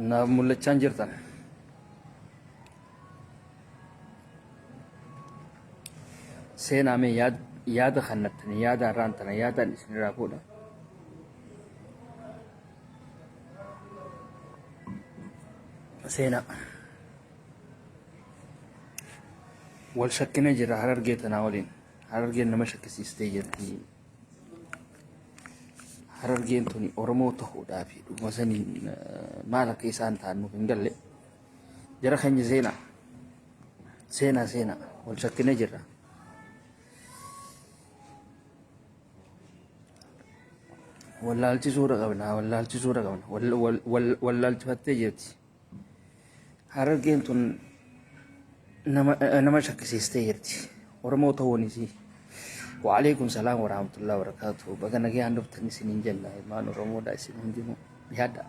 Naaf mul'achaa hin jirtan. Seenaa mee yaada kannattanii yaada har'aan tana yaadaan isinirraa fuudha. Seenaa. Wal shakkinee jira Harargee tanaa waliin. Harargeen nama shakkisiistee jirti. Harargeen tuni Oromoo ta'uudhaa fi dhuguma saniin maal akka isaan ta'an nuuf hin galle. Jara keenya seenaa. Seenaa seenaa. Wal shakkinee jirra. Wallaalchisuudha qabna. Wallaalchisuudha qabna. Wallaalchifattee jirti. Harargeen tun nama nama shakkisiistee jirti. Oromoo ta'uun isii. Wa'aleekum salaam wa rahmatullahi wa barakaatuh. Baga nagayaan dhuftan isiniin jenna. Ilmaan Oromoodha isin hundinuu. Yaadda.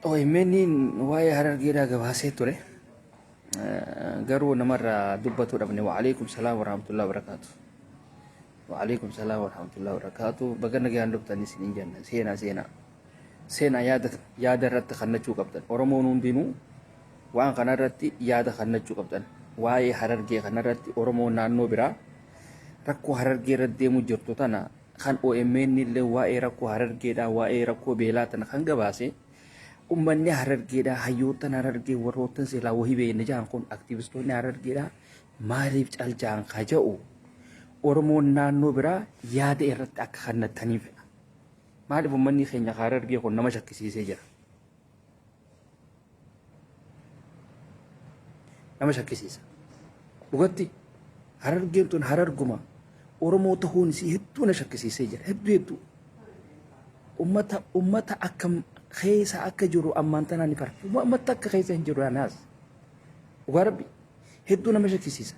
OMN waa'ee Harargeedhaa gabaasee ture. Garuu namarraa dubbatuu dhabne. Wa'aleekum salaam wa rahmatullahi wa barakaatuh. Wa'aleekum salaam wa rahmatullahi wa barakaatuh. Baga nagayaan dhuftan isiniin jenna. Seenaa seenaa. Seenaa yaada yaada irratti kannachuu qabdan. Oromoon hundinuu waan kana irratti yaada kannachuu qabdan. Waa'ee Harargee kana irratti Oromoon naannoo biraa rakkoo Harargee irratti deemuu jirtu tana kan OMN illee waa'ee rakkoo Harargeedhaa waa'ee rakkoo beelaa tana kan gabaase ummanni Harargeedhaa hayyoottan Harargee warroottan silaa wahii beekne jahan kun aktiivistoonni Harargeedhaa maaliif cal jahan ka ja'u Oromoon naannoo biraa yaada irratti akka kannattaniif. Maaliif ummanni keenya ka Harargee kun nama shakkisiisee jira. Nama shakkisiisa. Dhugatti Harargeen tun Hararguma Oromoo tahuun isii hedduu na shakkisiisee jira. Hedduu hedduu. Ummata ummata akkam keessa akka jiru ammaan tanaa ni farda. Ummata akka keessa hin jiru anaas. Dhugaa rabbi hedduu nama shakkisiisa.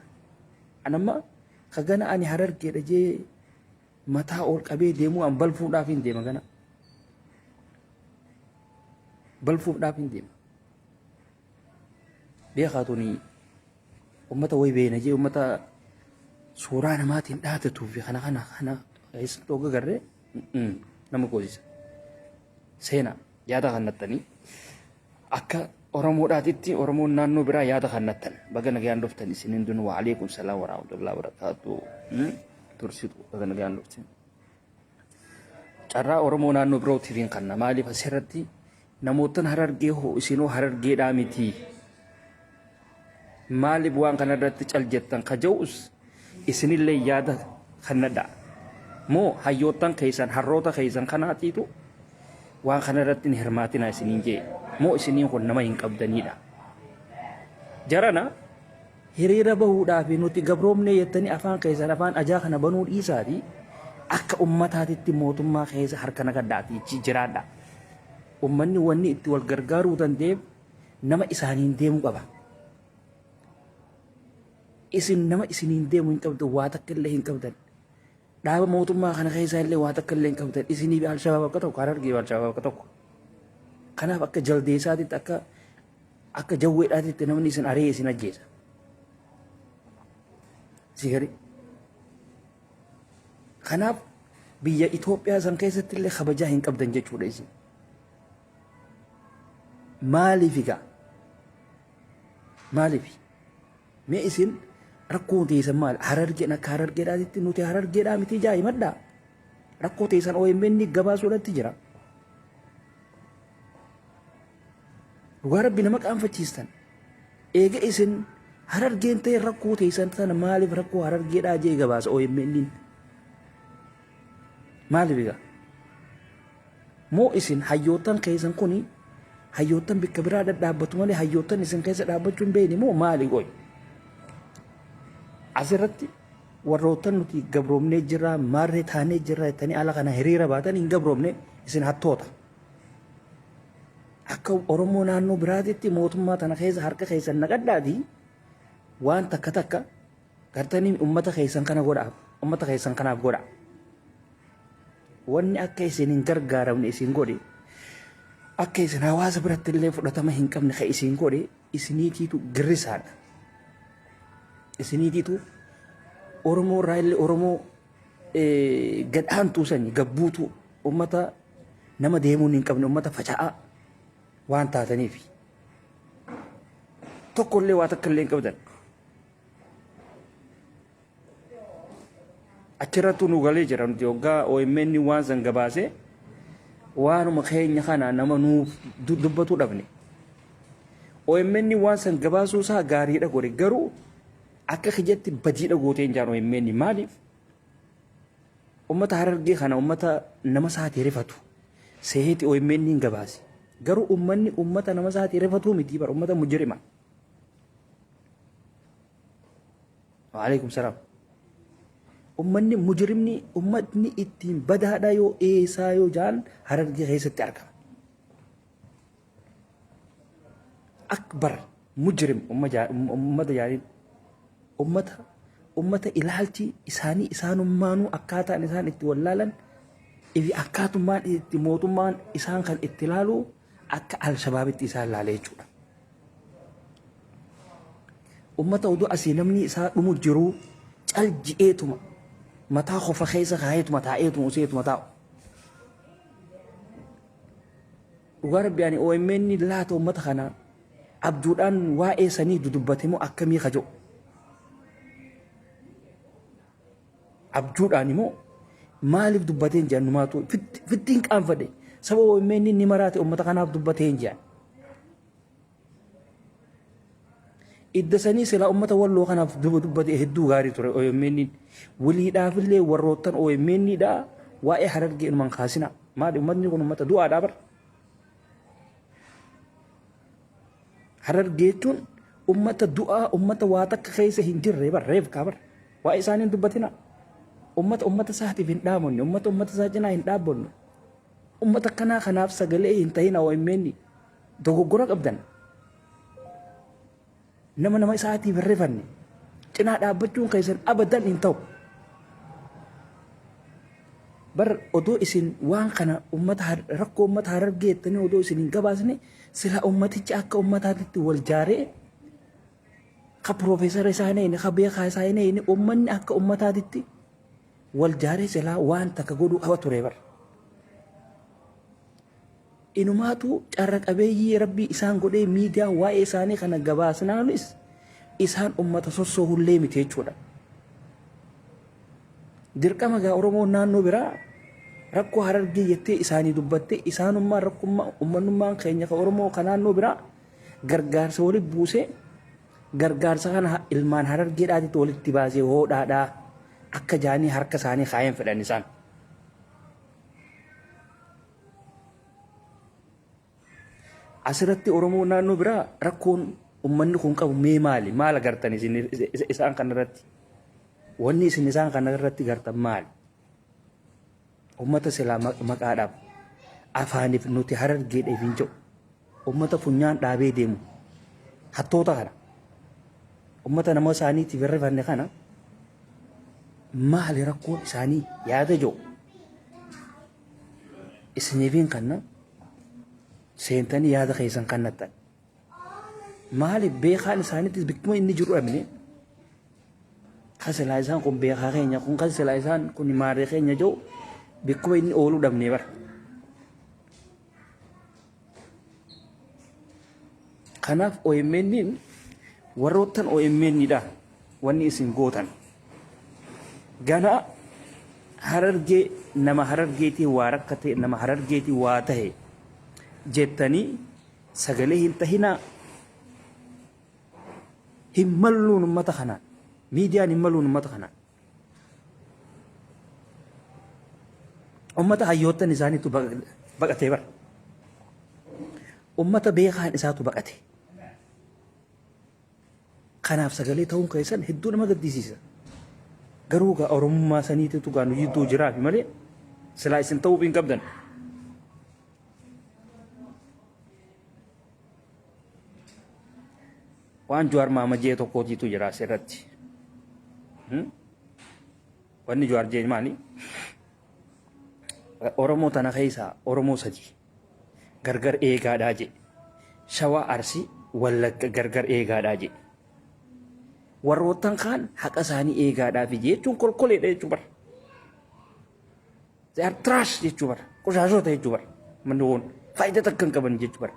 Anamma ka gana ani Harargeedha jee mataa ol qabee deemuu an balfuudhaaf hin deema gana. Balfuudhaaf hin deema. Beekaa tuni ummata wayi beena jee ummata suuraa namaatiin dhaadatuu fi kana kana kana keessatti hogga garree nama goosisa. Seenaa yaada kannattanii akka Oromoodhaatitti Oromoon naannoo biraa yaada kannattan baga nagaan dhuftan isin hundinuu wa'aleekum salaam warahmatullahi wabarakaatu tursitu baga nagaan dhuftan. Carraa Oromoo naannoo birootiif hin kanna maaliif asirratti namootan Harargee hoo isinoo Harargeedhaa miti maaliif waan kanarratti cal jettan ka ja'us isinillee yaada kannadha moo hayyoottan keessan harroota keessan kanaatiitu waan kana irratti hin hirmaatinaa isiniin jee moo isiniin kun nama hin qabdaniidha. Jarana hiriira bahuudhaaf nuti gabroomnee jettanii afaan keessan afaan ajaa kana banuu dhiisaatii akka ummataatitti mootummaa keessa harka naqadhaatii jiraadha. Ummanni wanni itti wal gargaaruu danda'eef nama isaaniin deemuu qaba. Isin nama isiniin deemu hin qabdan waa takka illee hin qabdan. Dhaaba mootummaa kana keessaa illee waa takka illee hin qabdan. Isinii fi Alshabaab akka tokko, Harargee fi Alshabaab akka tokko. Kanaaf akka jaldeessaatitti akka akka jawweedhaatitti namni isin ari'ee isin ajjeesa. Si gadi. Kanaaf biyya Itoophiyaa san keessatti illee kabajaa hin qabdan jechuudha isin. Maaliif egaa? Maaliif? Mee isin rakkoon teessan maali? Harargeen akka harargeedhaatitti nuti harargeedhaa miti ijaa himadhaa. Rakkoo teessan OMN gabaasuudhaatti jira. Dhugaa rabbi nama qaanfachiistan. Eega isin harargeen ta'e rakkoo teessan tana maaliif rakkoo harargeedhaa jee gabaasa OMN? Maaliif egaa? Moo isin hayyoottan keessan kuni hayyoottan bikka biraa dhadhaabbatu malee hayyoottan isin keessa dhaabbachuu hin beekne moo maali qoy? Asirratti warroottan nuti gabroomnee jirra maarree taanee jirra jettanii ala kana hiriira baatan hin gabroomne isin hattoota. Akka Oromoo naannoo biraatitti mootummaa tana keessa harka keessan naqadhaatii waan takka takka gartanii ummata keessan kana godhaa ummata keessan kanaaf godhaa. Wanni akka isin hin gargaaramne isin godhe, akka isin hawaasa biratti illee fudhatama hin qabne ka isin godhe isiniitiitu girrisaadha. Isiniitiitu Oromoo irraa illee Oromoo gad aantuu sani gabbuutu ummata nama deemuun hin qabne ummata faca'aa waan taataniif. Tokkollee waa takka illee hin qabdan. Achirrattuu nu galee jira nuti hoggaa OMN waan san gabaasee waanuma keenya kana nama nuuf dubbatuu dhabne. OMN waan san gabaasuu isaa gaariidha godhe garuu akka kiyyatti badiidha gooteen jaan OMN maaliif ummata Harargee kana ummata nama isaatii rifatu seeheeti OMN hin gabaase garuu ummanni ummata nama isaatii rifatuu miti bar ummata mujrima. Waalaikum salaam. Ummanni mujrimni ummatni ittiin badaadha yoo eessaa yoo jaan Harargee keessatti argama. Akbar mujrim ummata jaaniin ummata ummata ilaalchi isaanii isaanummaanuu akkaataan isaan itti wallaalan ifi akkaatummaan itti mootummaan isaan kan itti ilaalu akka alshabaabitti isaan laale jechuudha. Ummata oduu asii namni isaa dhumu jiruu cal ji'eetuma mataa kofa keessa kaayeetuma taa'eetuma useetuma taa'u. Dhugaa rabbi ani OMN laata ummata kana abjuudhaan waa'ee sanii dudubbate moo akkamii ka jedhu. Abjuudhaan immoo maaliif dubbateen jedhan numaatu fittiin qaanfadhe saba OMN ni maraate ummata kanaaf dubbateen jedhan. Idda sanii silaa ummata walloo kanaaf duba dubbate hedduu gaarii ture OMN. Waliidhaafillee warroottan OMN dha waa'ee harargee inuman kaasina. Maali ummatni kun ummata du'aadhaa bar. Harargee jechuun ummata du'aa ummata waa takka keessa hin jirre bar reefkaa bar. Waa'ee isaanii hin dubbatina. Ummata ummata isaatiif hin dhaamonne ummata ummata isaa cinaa hin dhaabbonne. Ummata akkanaa kanaaf sagalee hin tahina OMN. Dogoggora qabdan. Nama nama isaatiif hin rifanne cinaa dhaabbachuun keessan abadan hin ta'u. Bar odoo isin waan kana ummata rakkoo ummata harargee jettanii odoo isin hin gabaasne sila ummatichi akka ummataatitti wal jaaree ka piroofeesara isaa hin eeyne ka beekaa isaa hin eeyne ummanni akka ummataatitti wal jaaree silaa waan takka godhuu qaba ture bar. Inumaatu carra qabeeyyii Rabbii isaan godhee miidiyaa waa'ee isaanii kana gabaasnaanis isaan ummata sossoohullee miti jechuudha. Dirqama gaa Oromoon naannoo biraa rakkoo harargee jettee isaanii dubbattee isaanummaan rakkummaa ummannummaan keenya ka Oromoo ka naannoo biraa gargaarsa walitti buusee gargaarsa kana ilmaan harargeedhaatitti walitti baasee hoodhaadhaa akka jaanii harka isaanii kaayan fedhan isaan. Asirratti Oromoo naannoo biraa rakkoon ummanni kun qabu mee maali? Maal agartan isin isaan kanarratti? Wanni isin isaan kanarratti gartan maali? Ummata silaa maqaadhaaf afaaniif nuti harargeedhaaf hin jedhu. Ummata funyaan dhaabee deemu hattoota kana. Ummata nama isaaniitiif hin rifanne kana maali rakkoon isaanii yaada jiru isiniifiin kanna seentanii yaada keessan kannattan maali beekaan isaaniittis bikkuma inni jiru dhabne kan silaa isaan kun beekaa keenya kun kan silaa isaan kun maarree keenya jiru bikkuma inni ooluu dhabne bara. Kanaaf OMN warroottan OMN dha wanni isin gootan. Ganaa harargee nama harargeetii waa rakkate nama harargeetii waa tahe jettanii sagalee hin tahinaa. Hin malluun ummata kanaan. Miidiyaan hin maluun ummata kanaan. Ummata hayyoottan isaaniitu baqatee bara. Ummata beekaan isaatu baqate. Kanaaf sagalee ta'uun keessan hedduu nama gaddisiisa. Garuu gaa Oromummaa saniititu gaa nu jidduu jiraafi malee silaa isin ta'uuf hin qabdan. Waan Jawaar Maama jee tokkootiitu jira asirratti. Wanni Jawaar jee maali? Oromoo tana keessaa Oromoo sadii gargar eegaadhaa jee. Shawaa Arsii Wallagga gargar eegaadhaa jee. Warroottan kaan haqa isaanii eegaadhaa fi jechuun kolkoleedha jechuu bara. They are trash jechuu bara. Qoshaashota jechuu bara. Manni kun faayidaa takka hin qaban jechuu bara.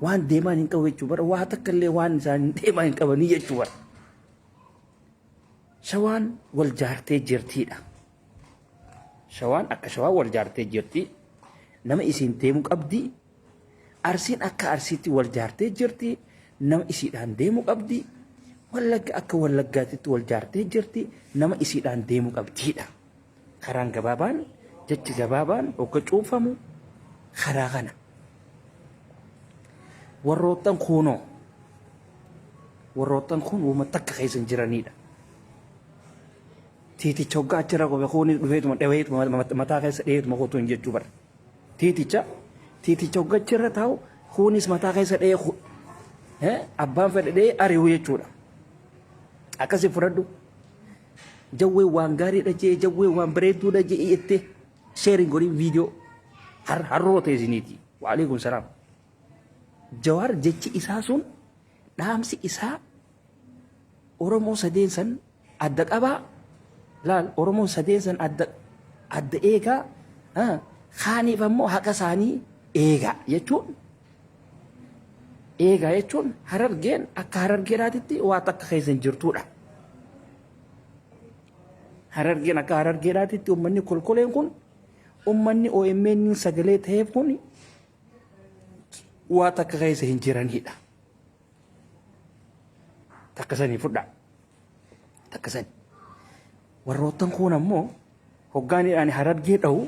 Waan deemaan hin qabu jechuu bara. Waa takka illee waan isaan deemaa hin qabanii jechuu bara. Shawaan wal jaartee jirtiidha. Shawaan akka shawaa wal jaartee jirti. Nama isiin deemu qabdi. Arsiin akka arsiitti wal jaartee jirti. Nama isiidhaan deemu qabdi. Wallagga akka wallaggaatitti wal jaartee jirti. Nama isiidhaan deemu qabdiidha. Karaan gabaabaan jechi gabaabaan hogga cuunfamu karaa kana. Warroottan kuunoo warroottan kun uuma takka keessa hin jiranidha. Tiiticha hoggaa achirra qofe kuunis dhufeetuma dhaweetuma mataa keessa dhaheetuma kutuu hin jechuu bara. Tiiticha tiiticha hoggaa achirra taa'u kuunis mataa keessa dhahee abbaan fedhe dhahee ari'u jechuudha. Akkasii fudhadhu. Jawwee waan gaariidha jee jawwee waan bareedduudha jee jettee sheeriin godhin viidiyoo harroota isiniiti. Waalaikum salaam. Jawaar jechi isaa sun dhaamsi isaa Oromoo sadeen san adda qabaa laal Oromoon sadeen san adda adda eegaa kaaniif ammoo haqa isaanii eegaa jechuun eegaa jechuun harargeen akka harargeedhaatitti waa takka keessa hin jirtuudha. Harargeen akka harargeedhaatitti uummanni kolkoleen kun uummanni OMN sagalee ta'eef kun waa takka keessa hin jiranidha. Takka sanii fudhaa. Takka sanii. Warroottan kun ammoo hoggaan ani harargee dhahu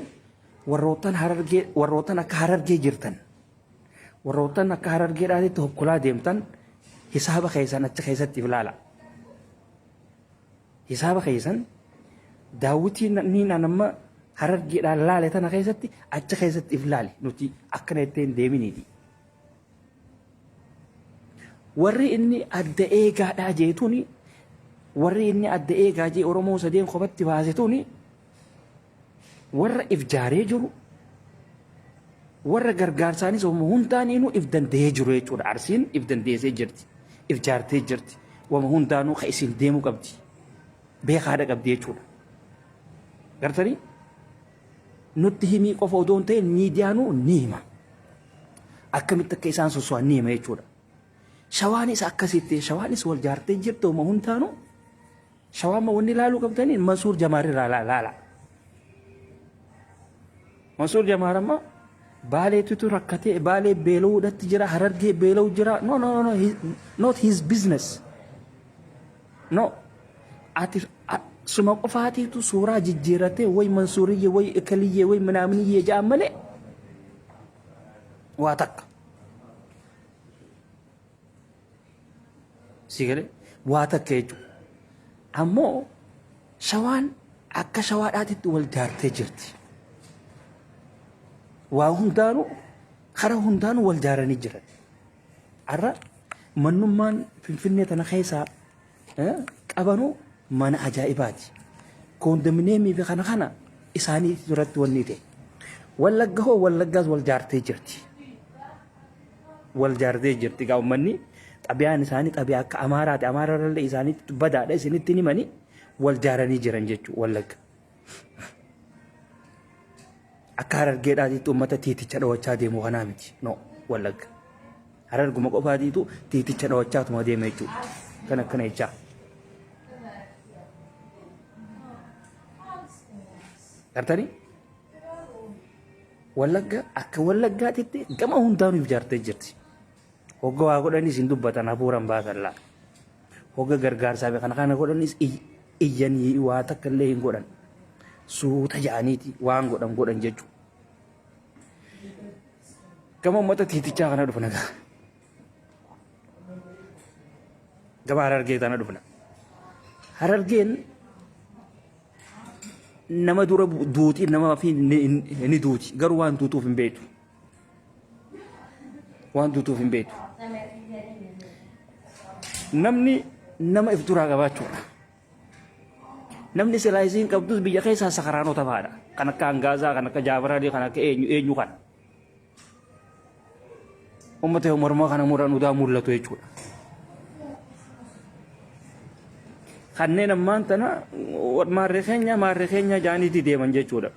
warroottan harargee warroottan akka harargee jirtan warroottan akka harargeedhaatitti hokkolaa deemtan hisaaba keessan achi keessatti ilaala. Hisaaba keessan daawwitii niin an amma harargeedhaan laale tana keessatti achi keessatti if laali nuti akkana jettee hin deeminiiti. Warri inni adda eegaadhaa jee tuni warri inni adda eegaa jee Oromoo sadeen kophatti baase tuni warra if jaaree jiru warra gargaarsaanis wama hundaaniinuu if danda'ee jiru jechuudha. Arsiin if dandeessee jirti. If jaartee jirti. Wama hundaanuu ka isin deemuu qabdi. Beekaadha qabdi jechuudha. Gartanii? Nutti himii qofa odoo hin ta'in miidiyaanuu ni hima. Akkamitti akka isaan sosso'an ni hima jechuudha. Shawaanis akkasitti shawaanis wal jaartee jirti wama hundaanuu. Shawaan ma wanni ilaaluu qabdanii Mansuur Jamaar irraa laala. Mansuur Jamaar amma Baaleetutu rakkatee Baalee beela'uudhatti jira Harargee beela'u jira no no no not his business no ati suma qofaatiitu suuraa jijjiiratee way Mansuuriyyee way Ekeliyyee way minaaminiyyee ja'an malee waa takka. Si galee waa takka jechuudha. Ammoo shawaan akka shawaadhaatitti wal jaartee jirti. Waa hundaanuu kara hundaanuu wal jaaranii jiran. Har'a mannummaan Finfinnee tana keessaa qabanuu mana ajaa'ibaati. Koondominiyeemii fi kana kana isaanii duratti wanni ta'e. Wallagga hoo wallaggaas wal jaartee jirti. Wal jaartee jirti gaa uummanni xabiyaan isaanii xabiyaa akka Amaaraati. Amaararrallee isaaniitti badaadha isinitti himanii wal jaaranii jiran jechuudha wallagga. Akka harargeedhaatitti uummata tiiticha dhawachaa deemu kanaa miti. No wallagga. Hararguma qofaatiitu tiiticha dhawachaatuma deema jechuudha. Kan akkana jechaa. Gartanii? Wallagga akka wallaggaatitti gama hundaanuu ijaartee jirti. Hogga waa godhanis hin dubbatan hafuuran baasan laa. Hogga gargaarsaa fi kana kana godhanis iyyanii waa takka illee hin godhan. Suuta ja'aniiti waan godhan godhan jechuudha. Gama uummata tiitichaa kana dhufna gaa. Gama harargee tana dhufna. Harargeen nama dura duuti nama fi ni duuti garuu waan duutuuf hin beektu. Waan duutuuf hin beektu. Namni nama if duraa qabaachuudha. Namni silaa isiin qabdus biyya keessaa sakaraanota fa'aadha. Kan akka Hangaazaa, kan akka Jaafaraalii, kan akka eenyu eenyu kana. Uummata mormaa kana muran udaa mul'atu jechuudha. Kanneen ammaan tana maarree keenya maarree keenya jaaniitti deeman jechuudha.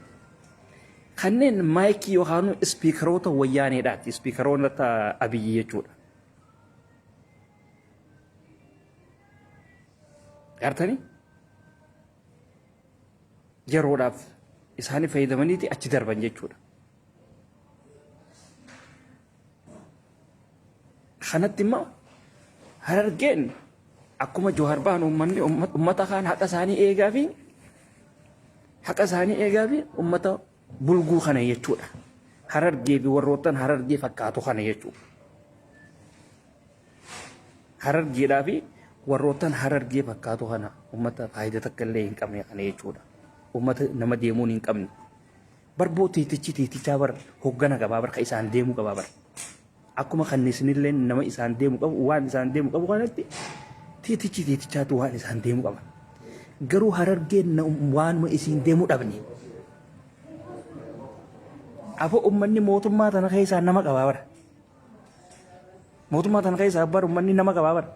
Kanneen maayikii yookaan ispiikaroota wayyaaneedhaati. Ispiikaroota Abiyyi jechuudha. Gartanii? Yeroodhaaf isaanii fayyadamaniiti achi darban jechuudha. Kanatti immoo Harargeen akkuma Johaar ba'an uummanni uummata kaan haqa isaanii eegaa fi haqa isaanii eegaa fi uummata bulguu kana jechuudha. Harargee fi warroottan Harargee fakkaatu kana jechuudha. Harargeedhaa fi warroottan Harargee fakkaatu kana uummata faayidaa takka illee hin qabne kana jechuudha. Uummata nama deemuun hin qabne. Barboo tiitichi tiitichaa bar hoggana qabaa bar ka isaan deemuu qabaa bar. Akkuma kanniisnillee nama isaan deemu qabu waan isaan deemu qabu kanatti tiitichi tiitichaatu waan isaan deemu qaba. Garuu Harargeen waanuma isiin deemu dhabne. Aboo uummanni mootummaa tana keessaa nama qabaa bara. Mootummaa tana keessaa bara uummanni nama qabaa bara.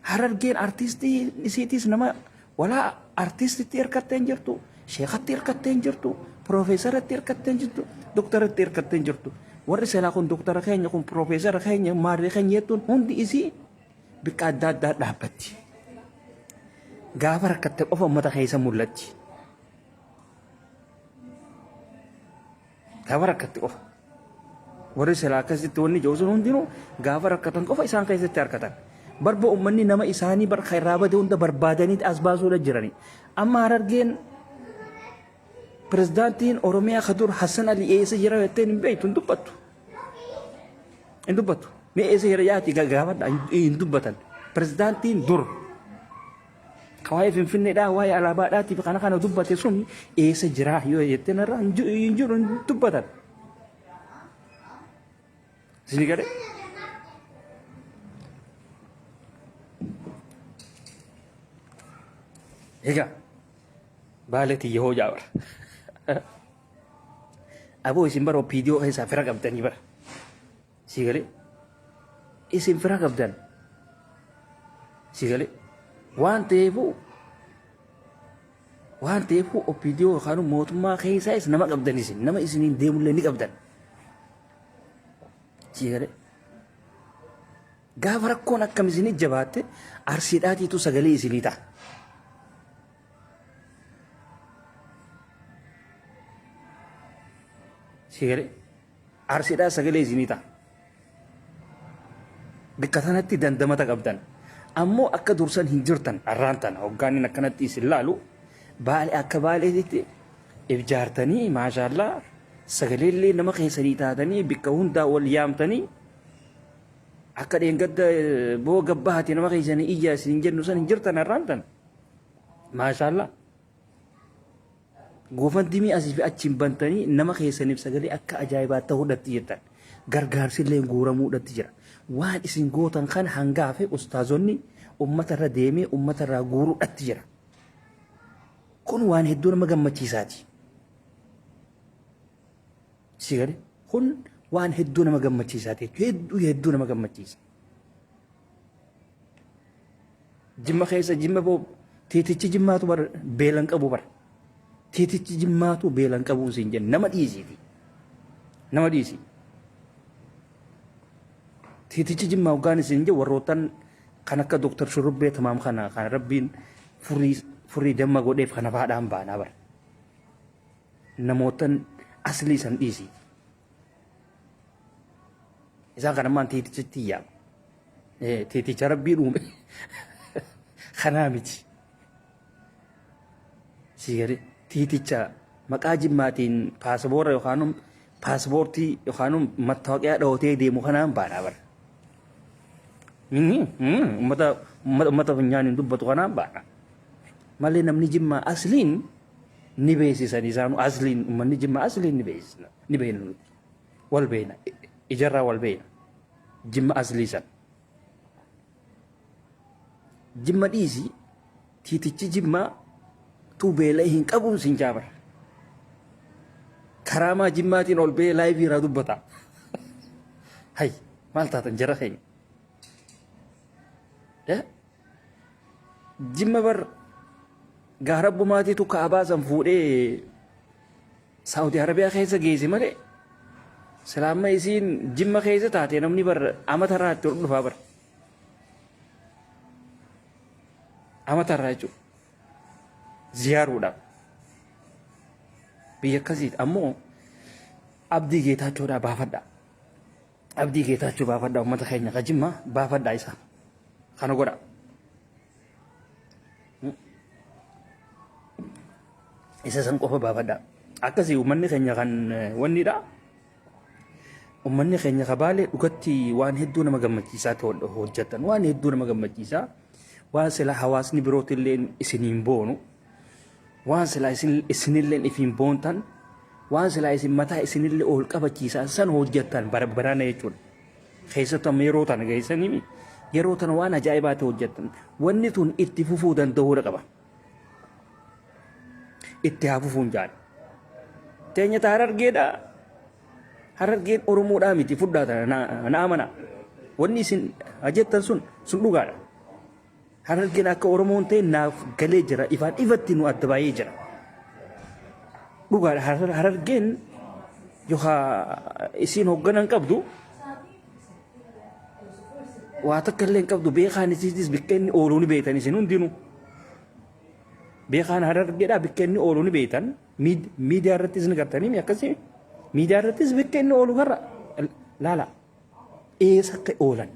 Harargeen artiistii isiitiis nama walaa artiistitti hirkattee hin jirtu, sheekatti hirkattee hin jirtu, piroofeesaratti hirkattee hin jirtu, doktaratti hirkattee hin jirtu. Warri silaa kun doktara keenya kun piroofeesara keenya maarree keenya jettuun hundi isii bikka adda addaa dhaabbatti. Gaafa rakkatte qofa uummata keessa mul'atti. Gaafa rakkatte qofa. Warri silaa akkasitti wanni jiru sun hundinuu gaafa rakkatan qofa isaan keessatti harkatan. Barba uummanni nama isaanii barka irraa bade hunda barbaadanii as baasuudha jirani. Amma Harargeen pirezidaantiin Oromiyaa ka dur Hassan Ali eessa jira jettee hin beektu hin dubbattu. Hin dubbattu. Mee eessa jira yaati gaafadha hin dubbatan. Pirezidaantiin dur Ka waa'ee Finfinneedhaa, waa'ee alaabaadhaatiif kana kana dubbate sun eessa jiraa yoo jettee narraa hin jiru hin dubbatan. Isin galee? Egaa baalee tiyya hoo jaabara. Aboo isin bara OPDO keessaa fira qabdanii bara. Sii galee? Isin fira qabdan. Sii galee? Waan ta'eefuu waan ta'eefuu OPDO yookaan mootummaa keessaayis nama qabdan isin nama isiniin deemullee ni qabdan. Sii galee? Gaafa rakkoon akkam isinii jabaatte arsiidhaatiitu sagalee isinii ta'a. Sii galee? Arsidhaa sagalee isinii ta'a. Bikka tanatti dandamata qabdan. Ammoo akka dursan hin jirtan arraan tana hoggaaniin akkanatti isin laalu baale akka baaleetitti ibjaartanii maashaallaa sagaleellee nama keessanii taatanii bikka hundaa wal yaamtanii akka dheengadda boo gabbaati nama keessanii iyyaa isin jennu san hin jirtan arraan tana. Maashaallaa. Goofandimii asii fi achiin bantanii nama keessaniif sagalee akka ajaa'ibaa ta'uudhatti jirtan. Gargaarsillee guuramuudhatti jira. Waan isin gootan kana hanga hafe ustaazonni ummata irra deemee ummata irraa guuruudhatti jira. Kun waan hedduu nama gammachiisaati. Si gale? Kun waan hedduu nama gammachiisaati. Hedduu hedduu nama gammachiisa. Jimma keessa jimma boo tiitichi jimmaatu bar beelan qabu bar. Tiitichi jimmaatu beelan qabu siin jenna nama dhiisiiti. Nama dhiisi. Tiitichi jimmaa hoggaan isin jedhu warroottan kan akka Dooktar Shurrubbee Tamaam kana kan rabbiin furii furii damma godheef kana faadhaan baanaa bar. Namootan aslii san dhiisi. Isaan kan ammaan tiitichatti yaama. Tiiticha rabbiin uume kanaa miti. Sii galee tiiticha maqaa jimmaatiin paasaboora yookaan paaspoortii yookaan mattaawoqiyaa dhawatee deemu kanaan baanaa bara. Uummata uummata funyaaniin dubbatu kanaan baana. Malee namni jimmaa asliin ni beeksisan isaanu asliin uummanni jimmaa asliin ni beeksisna ni beekna nuti. Wal beekna ijarraa wal beekna. Jimma aslii san. Jimma dhiisi tiitichi jimmaa tuu beela hin qabuun sin jaabara. Karaamaa jimmaatiin ol ba'ee laayivii irraa dubbata. Hay maal taatan jara keenya. Jimma bar gaarabbumaatiitu kaabaa san fuudhee Saudi Arabiyaa keessa geesse malee silaa amma isiin Jimma keessa taate namni bar amatarraa itti ol dhufaa bar. Amatarraa jechuudha. Ziyaaruudhaaf. Biyya akkasiiti. Ammoo Abdii Geetaachoodhaa baafadhaa. Abdii Geetaachoo baafadhaa uummata keenya ka Jimmaa baafadhaa isa. Kana godha. Isa san qofa baafadhaa. Akkasii uummanni keenya kan wannidha. Uummanni keenya ka Baalee dhugatti waan hedduu nama gammachiisaa hojjetan. Waan hedduu nama gammachiisaa. Waan sila hawaasni birootillee isiniin boonu. Waan silaa isin isinilleen ifiin boontan, waan silaa isin mataa isinillee ol qabachiisan san hojjettan bara barana jechuudha. Keessattuu amma yeroo tana geessanii yeroo tana waan ajaa'ibaati hojjettan. Wanni tun itti fufuu danda'uudha qaba. Itti haa fufuun jaan. Teenya ta Harargeedha. Harargeen Oromoodhaa miti fudhaa tana na amanaa. Wanni isin jettan sun sun dhugaadha. Harargeen akka Oromoo hin ta'in naaf galee jira. Ifaan ifatti nu adda baay'ee jira. Dhugaadha Harargeen yookaan isiin hoggana hin qabdu waa takka illee hin qabdu beekaan isiitis bikka inni ooluu ni beektan isin hundinuu. Beekaan Harargeedhaa bikka inni ooluu ni beektan. Miidiyaa irrattis ni gartanii akkasii miidiyaa irrattis bikka inni oolu garra laala. Eessa akka oolan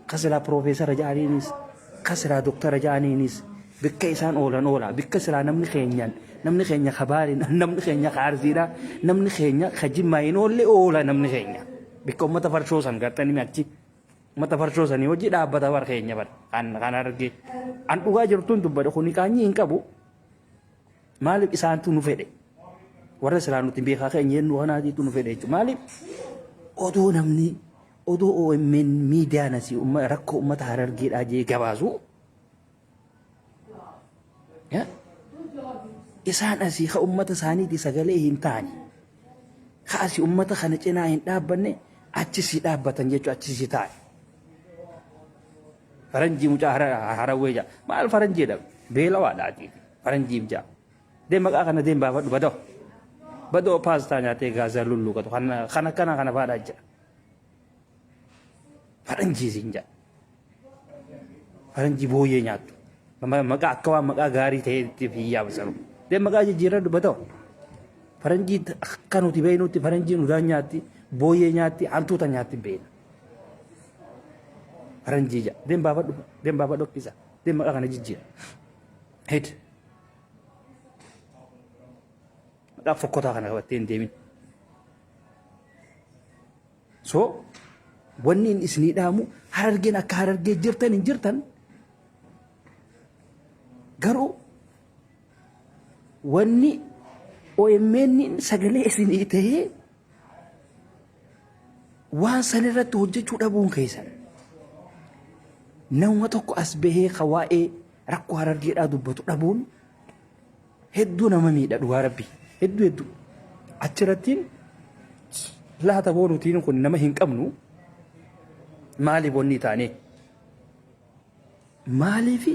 ka silaa piroofeesara ja'aniinis ka silaa doktara ja'aniinis bikka isaan oolan oola bikka silaa namni keenyan namni keenya ka baali namni keenya ka arsiidha namni keenya ka jimmaa hin oolle oola namni keenya bikka ummata farshoo san gartanii achi ummata farshoo sanii hojii dhaabbata bar keenya bar kan kan arge an dhugaa jirtuun dubbadhe kuni qaanyii hin qabu. Maaliif isaantu nu fedhe? Warra silaa nuti beekaa keenya jennu kanaatiitu nu fedhe jechuudha. Maaliif odoo namni odoo OMN miidiyaan asii rakkoo uummata Harargeedhaa jee gabaasu isaan asii ka uummata isaaniiti sagalee hin taane ka asii uummata kana cinaa hin dhaabbanne achi si dhaabbatan jechuudha achi si taa'e. Faranjii mucaa harawwee jaa maal faranjiidha beelawaadha ati. Faranjiif ja'a. Deem maqaa kana deem baafadhu badoo. Badoo paastaa nyaatee gaazaa lulluuqatu kan kan akkanaa kana faadhaa jira. Faranjii siin ja'a. Faranjii booyyee nyaattu. Maqaa akka waan maqaa gaarii ta'eetti fi yaabsanu. Deem maqaa jijjiirradhu badoo. Faranjii akka nuti beeknutti faranjiin udaan nyaatti, booyyee nyaatti, hantuuta nyaatti beekna. Faranjii ja'a. Deem baafadhu, deem baafadhu akkisa. Deem maqaa kana jijjiira. Hid. Maqaa fokkotaa kana qabattee hin deemin. So wanni inni isinii dhaamu Harargeen akka Harargee jirtan hin jirtan garuu wanni OMN sagalee isinii ta'ee waan san irratti hojjechuu dhabuun keessan nama tokko as bahee ka waa'ee rakkoo Harargeedhaa dubbatu dhabuun hedduu nama miidha dhugaa rabbi hedduu hedduu achirrattiin laata boo nutiin kun nama hin qabnu maaliif wanni taane maaliif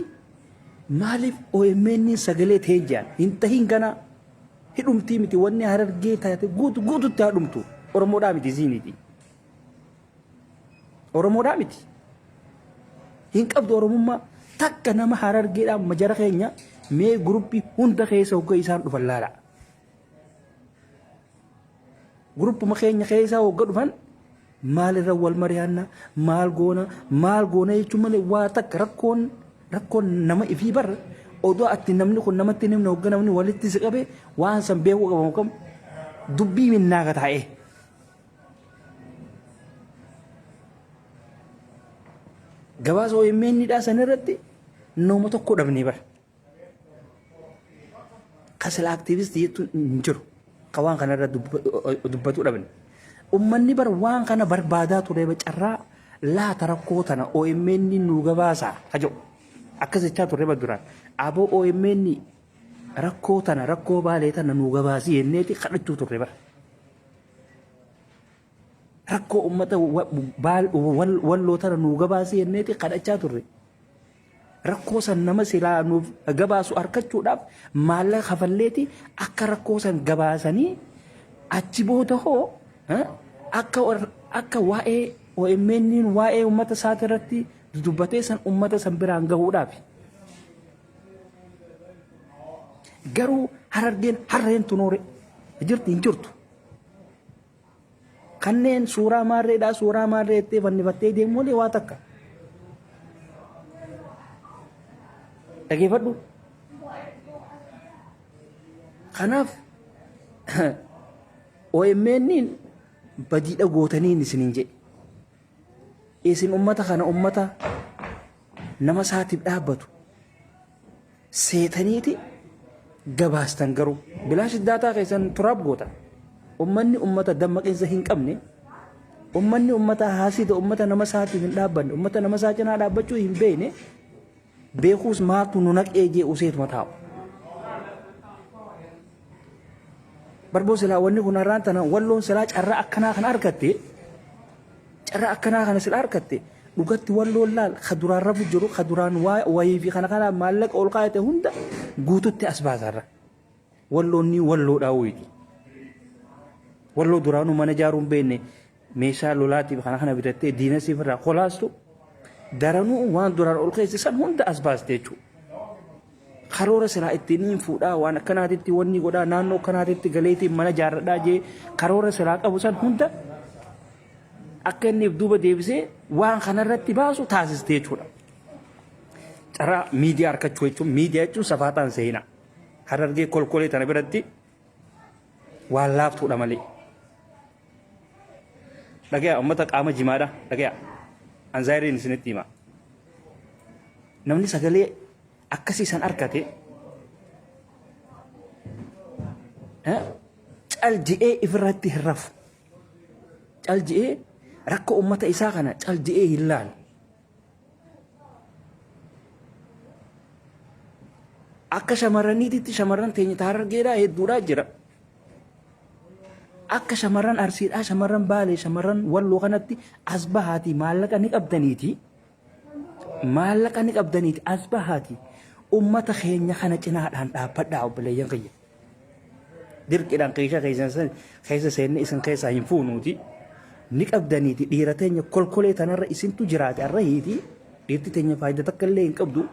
maaliif OMN sagalee ta'ee jaan hin tahin ganaa hidhumtii miti wanni Harargee taate guutu guututti haa dhumtu Oromoodhaa miti ziiniti Oromoodhaa miti hin qabdu Oromummaa takka nama Harargeedhaa majara keenya mee guruppii hunda keessa hogga isaan dhufan laala. Guruppuma keenya keessa hogga dhufan maalirra wal mari'anna maal goona maal goona jechuun malee waa takka rakkoon rakkoon nama ifii bar odoo atti namni kun namatti hin himne hogga namni walitti si qabe waan san beekuu qabamu kam dubbii minnaa ka taa'ee. Gabaasa OMN dhaa san irratti nama tokko dhabnee bara. Ka sila aktiivistii jettuun hin jiru. Ka waan kana irra dubbatu dhabne. Ummanni bar waan kana barbaadaa ture carraa laata rakkoo tana OMN nu gabaasa ka jedhu. Akkas jechaa turre bar duraan. Aboo OMN rakkoo tana rakkoo Baalee tana nu gabaasi jenneeti kadhachuu turre bar. Rakkoo ummata Walloo tana nuu gabaasi jenneeti kadhachaa turre. Rakkoo san nama silaa nuuf gabaasu arkachuudhaaf maallaqa kafalleeti akka rakkoo san gabaasanii achi booda hoo akka akka waa'ee OMN'n waa'ee uummata isaati irratti dudubbatee san uummata san biraan gahuudhaaf. Garuu Harargeen harreen tunoore jirti hin jirtu. Kanneen suuraa maarreedhaa suuraa maarree jettee fannifattee deemu malee waa takka. Dhageeffadhu. Kanaaf OMN'n badiidha gootaniin isiniin jedhe. Isin ummata kana ummata nama isaatiif dhaabbatu seetaniiti gabaastan garuu bilaash daataa keessan turaab gootan. Ummanni ummata dammaqinsa hin qabne, ummanni ummata haasida, ummata nama isaatiif hin dhaabbanne, ummata nama isaa cinaa dhaabbachuu hin beekne, beekuus maaltu nu naqee jee useetuma taa'u. Barboo silaa wanni kun har'aan tana walloon silaa carraa akkanaa kana argatte, carraa akkanaa kana sila argatte, dhugatti walloon laal ka duraan rafu jiru, ka duraan wayii fi kana kana maallaqa ol kaayate hunda guututti as baasarra. Walloon ni walloodhaa wayiiti. Walloo duraanuu mana ijaaruu hin beekne, meeshaa lolaatiif kana kana bitattee diina siif irraa kolaastu daranuu waan duraan ol keesse san hunda as baaste jechuudha. Karoora silaa ittiin hin fuudhaa, waan akkanaatitti wanni godhaa, naannoo akkanaatitti galeetiin mana ijaarradhaa jee karoora silaa qabu san hunda akka inni if duuba deebisee waan kanarratti baasu taasiste jechuudha. Carraa miidiyaa argachuu jechuun, miidiyaa jechuun safaaxaan seenaa. Harargee kolkolee tana biratti waan laaftuudha malee. Dhagaya uummata qaama jimaadha. Dhagaya. Anzaayiriin isinitti hima. Namni sagalee akkasii san argate cal je'ee ifirratti hin rafu. Cal je'ee rakkoo uummata isaa kana cal je'ee hin laalu. Akka shamarraniititti shamarran teenya ta Harargeedhaa hedduudhaa jira. Akka shamarran Arsiidhaa, shamarran Baalee, shamarran Walloo kanatti as bahaatii maallaqa ni qabdaniiti. Maallaqa ni qabdaniiti as bahaati. Ummata keenya kana cinaadhaan dhaabbadhaa obboleeyyan kiyya. Dirqiidhaan keeshaa keessan san keessa seenne isin keessaa hin fuunuuti. Ni qabdaniiti dhiira teenya kolkolee tanarra isintu jiraate arra hiiti. Dhiirti teenya faayidaa takka illee hin qabdu.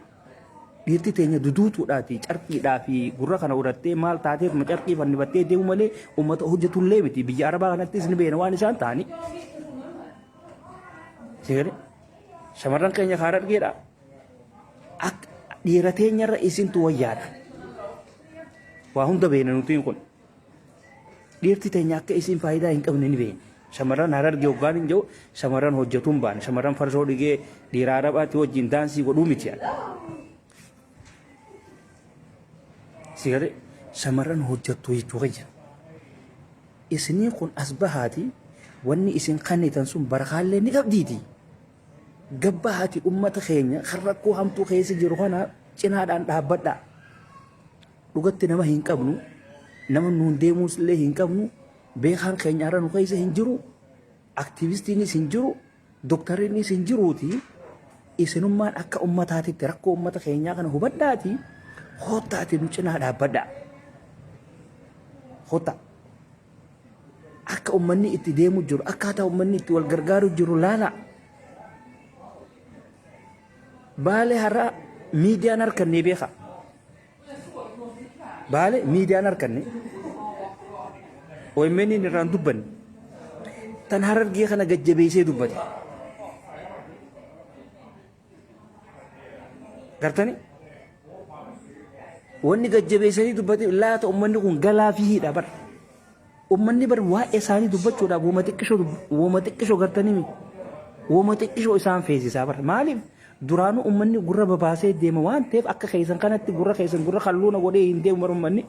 Dhiirti teenya duduutuudhaati carqiidhaa fi gurra kana urattee maal taateetuma carqii fannifattee deemu malee uummata hojjetullee miti. Biyya Arabaa kanattis ni beena waan isaan ta'ani. Sigale shamarran keenya kaara argeedha. Akka dhiira teenyarra isintu wayyaadha. Waa hunda beena nutiin kun. Dhiirti teenya akka isin faayidaa hin qabne ni beena. Shamarran Harargee hoggaan hin jiru, shamarran hojjetuu hin baane, shamarran farsoo dhigee dhiira Arabaatti wajjin daansii godhuu miti. Sigale shamarran hojjettuu jechuu kiyya. Isinii kun as bahaati wanni isin kannitan sun barakaallee ni qabdiiti. Gabbahaati ummata keenya kan rakkoo hamtuu keessa jiru kana cinaadhaan dhaabbadhaa. Dhugatti nama hin qabnu, nama nuun deemuus illee hin qabnu, beekaan keenya har'a nu keessa hin jiru, aktiivistiinis hin jiru, doktariinis hin jiruuti. Isinummaan akka ummataatitti rakkoo ummata keenyaa kana hubadhaati koottaati nu cinaa dhaabbadhaa. Koottaa. Akka ummanni itti deemu jiru, akkaataa ummanni itti wal gargaaru jiru laala. Baalee har'a miidiyaan harkannee beeka. Baale miidiyaan harkanne. OMN irraan dubbanne. Tan Harargee kana gajjabeessee dubbate. Gartani? Wanni gajjabeessanii dubbate laata ummanni kun galaa fi hidha bar. Ummanni bar waa'ee isaanii dubbachuudhaaf woma xiqqishoo woma xiqqishoo gartanii mi? Woma xiqqishoo isaan feesisaa bar. Maaliif? Duraanuu ummanni gurra babaasee deema waan ta'eef akka keessan kanatti gurra keessan gurra kalluuna godhee hin deemu bar ummanni.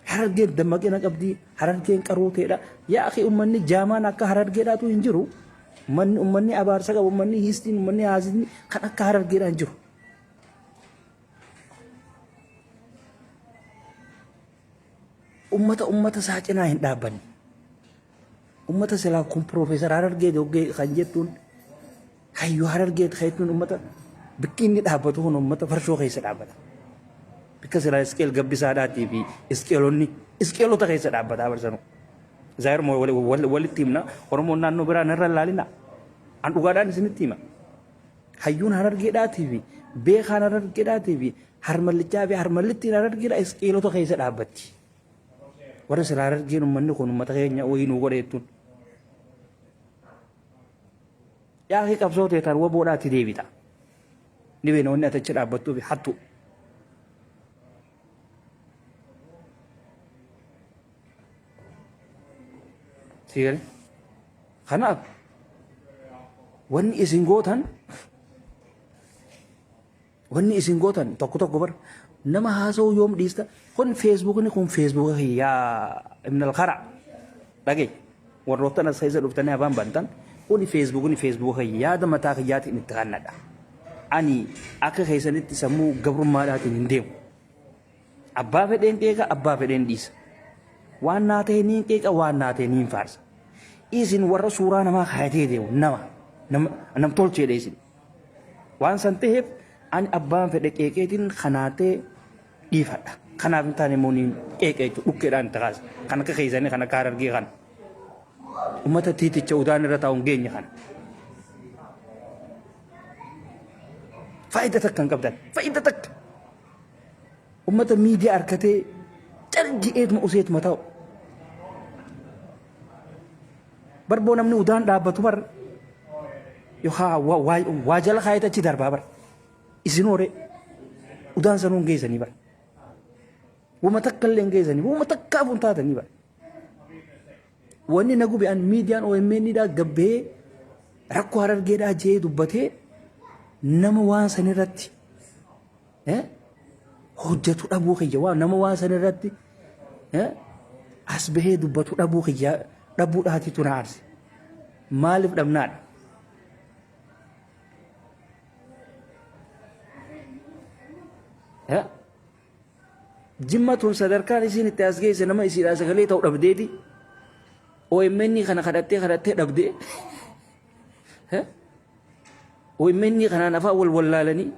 Harargeen dammaqina qabdi, Harargeen qaruuteedha. Yaa akhi ummanni jaamaan akka Harargeedhaatu hin jiru. Ummanni ummanni abaarsa qabu, ummanni hiistiin, ummanni haasisni kan akka Harargeedhaa hin jiru. Ummata ummata isaa cinaa hin dhaabbanne. Ummata silaa kun Piroofeesar Harargee Doggee kan jettuun Hayyuu Harargeet keetuun uummata bikki inni dhaabbatu kun uummata farshoo keessa dhaabbata. Bikka silaa Isqeel Gabbisaadhaatii fi Isqeelonni Isqeelota keessa dhaabbata barsanu. Zaayir walitti himna Oromoon naannoo biraa narra laalina. An dhugaadhaan isinitti hima. Hayyuun Harargeedhaatii fi beekaan Harargeedhaatii fi harmallichaa fi harmallittiin Harargeedha Isqeelota keessa dhaabbatti. Warra silaa Harargeen uummanni kun uummata keenya wayii nuu godhe jettuun. Yaaqii qabsoo teetaan waboodhaatti deebita. Ni beena wanni ati achi dhaabbattuu fi hattu. Si galee? Kanaaf wanni isin gootan Wanni isin gootan tokko tokko bar nama haasa'uu yoom dhiista kun feesbuukni kun feesbuuka kiyyaa ibn al-qara dhagee warroottan as keessa dhuftanii afaan bantan kun feesbuukni feesbuuka kiyya yaada mataa kiyyaatiin itti kannadha. Ani akka keessanitti sammuu gabrummaadhaatiin hin deemu. Abbaa fedheen qeeqa abbaa fedheen dhiisa. Waan naa ta'e niin qeeqa waan naa ta'e niin faarsa. Isin warra suuraa namaa kaayatee deemu nama nam tolcheedha isin. Waan san ta'eef ani abbaan fedhe qeeqeetiin kanaa ta'e dhiifadha. Kanaaf hin taane immoo niin qeeqa jechuudha. Dhukkeedhaan itti kaasa. Kan akka keessanii kan akka harargee kana. Uummata tiiticha udaan irra taa'u hin geenye kana. Faayidaa takka hin qabdan. Faayidaa takka. Uummata miidiyaa harkatee cal ji'eetuma useetuma taa'u. Barboo namni udaan dhaabbatu bar yookaan waa jala kaayete achi darbaa bar. Isin hooree udaan sanuu hin geessanii bar. Wama takka illee hin geessanii wama takkaaf hin taatanii bar. Wanni na gube an miidiyaan OMN dhaa gabbee rakkoo harargeedhaa jee dubbatee nama waan san irratti hojjetu dhabuu kiyya waan nama waan san irratti as bahee dubbatu dhabuu kiyya dhabuudhaatitu na aarse. Maaliif dhabnaadha? Jimma tun sadarkaan isiin itti as geesse nama isiidhaa sagalee ta'u dhabdeeti. OMN kana kadhattee kadhattee dhabdee. OMN kanaan afaan wal wallaalanii.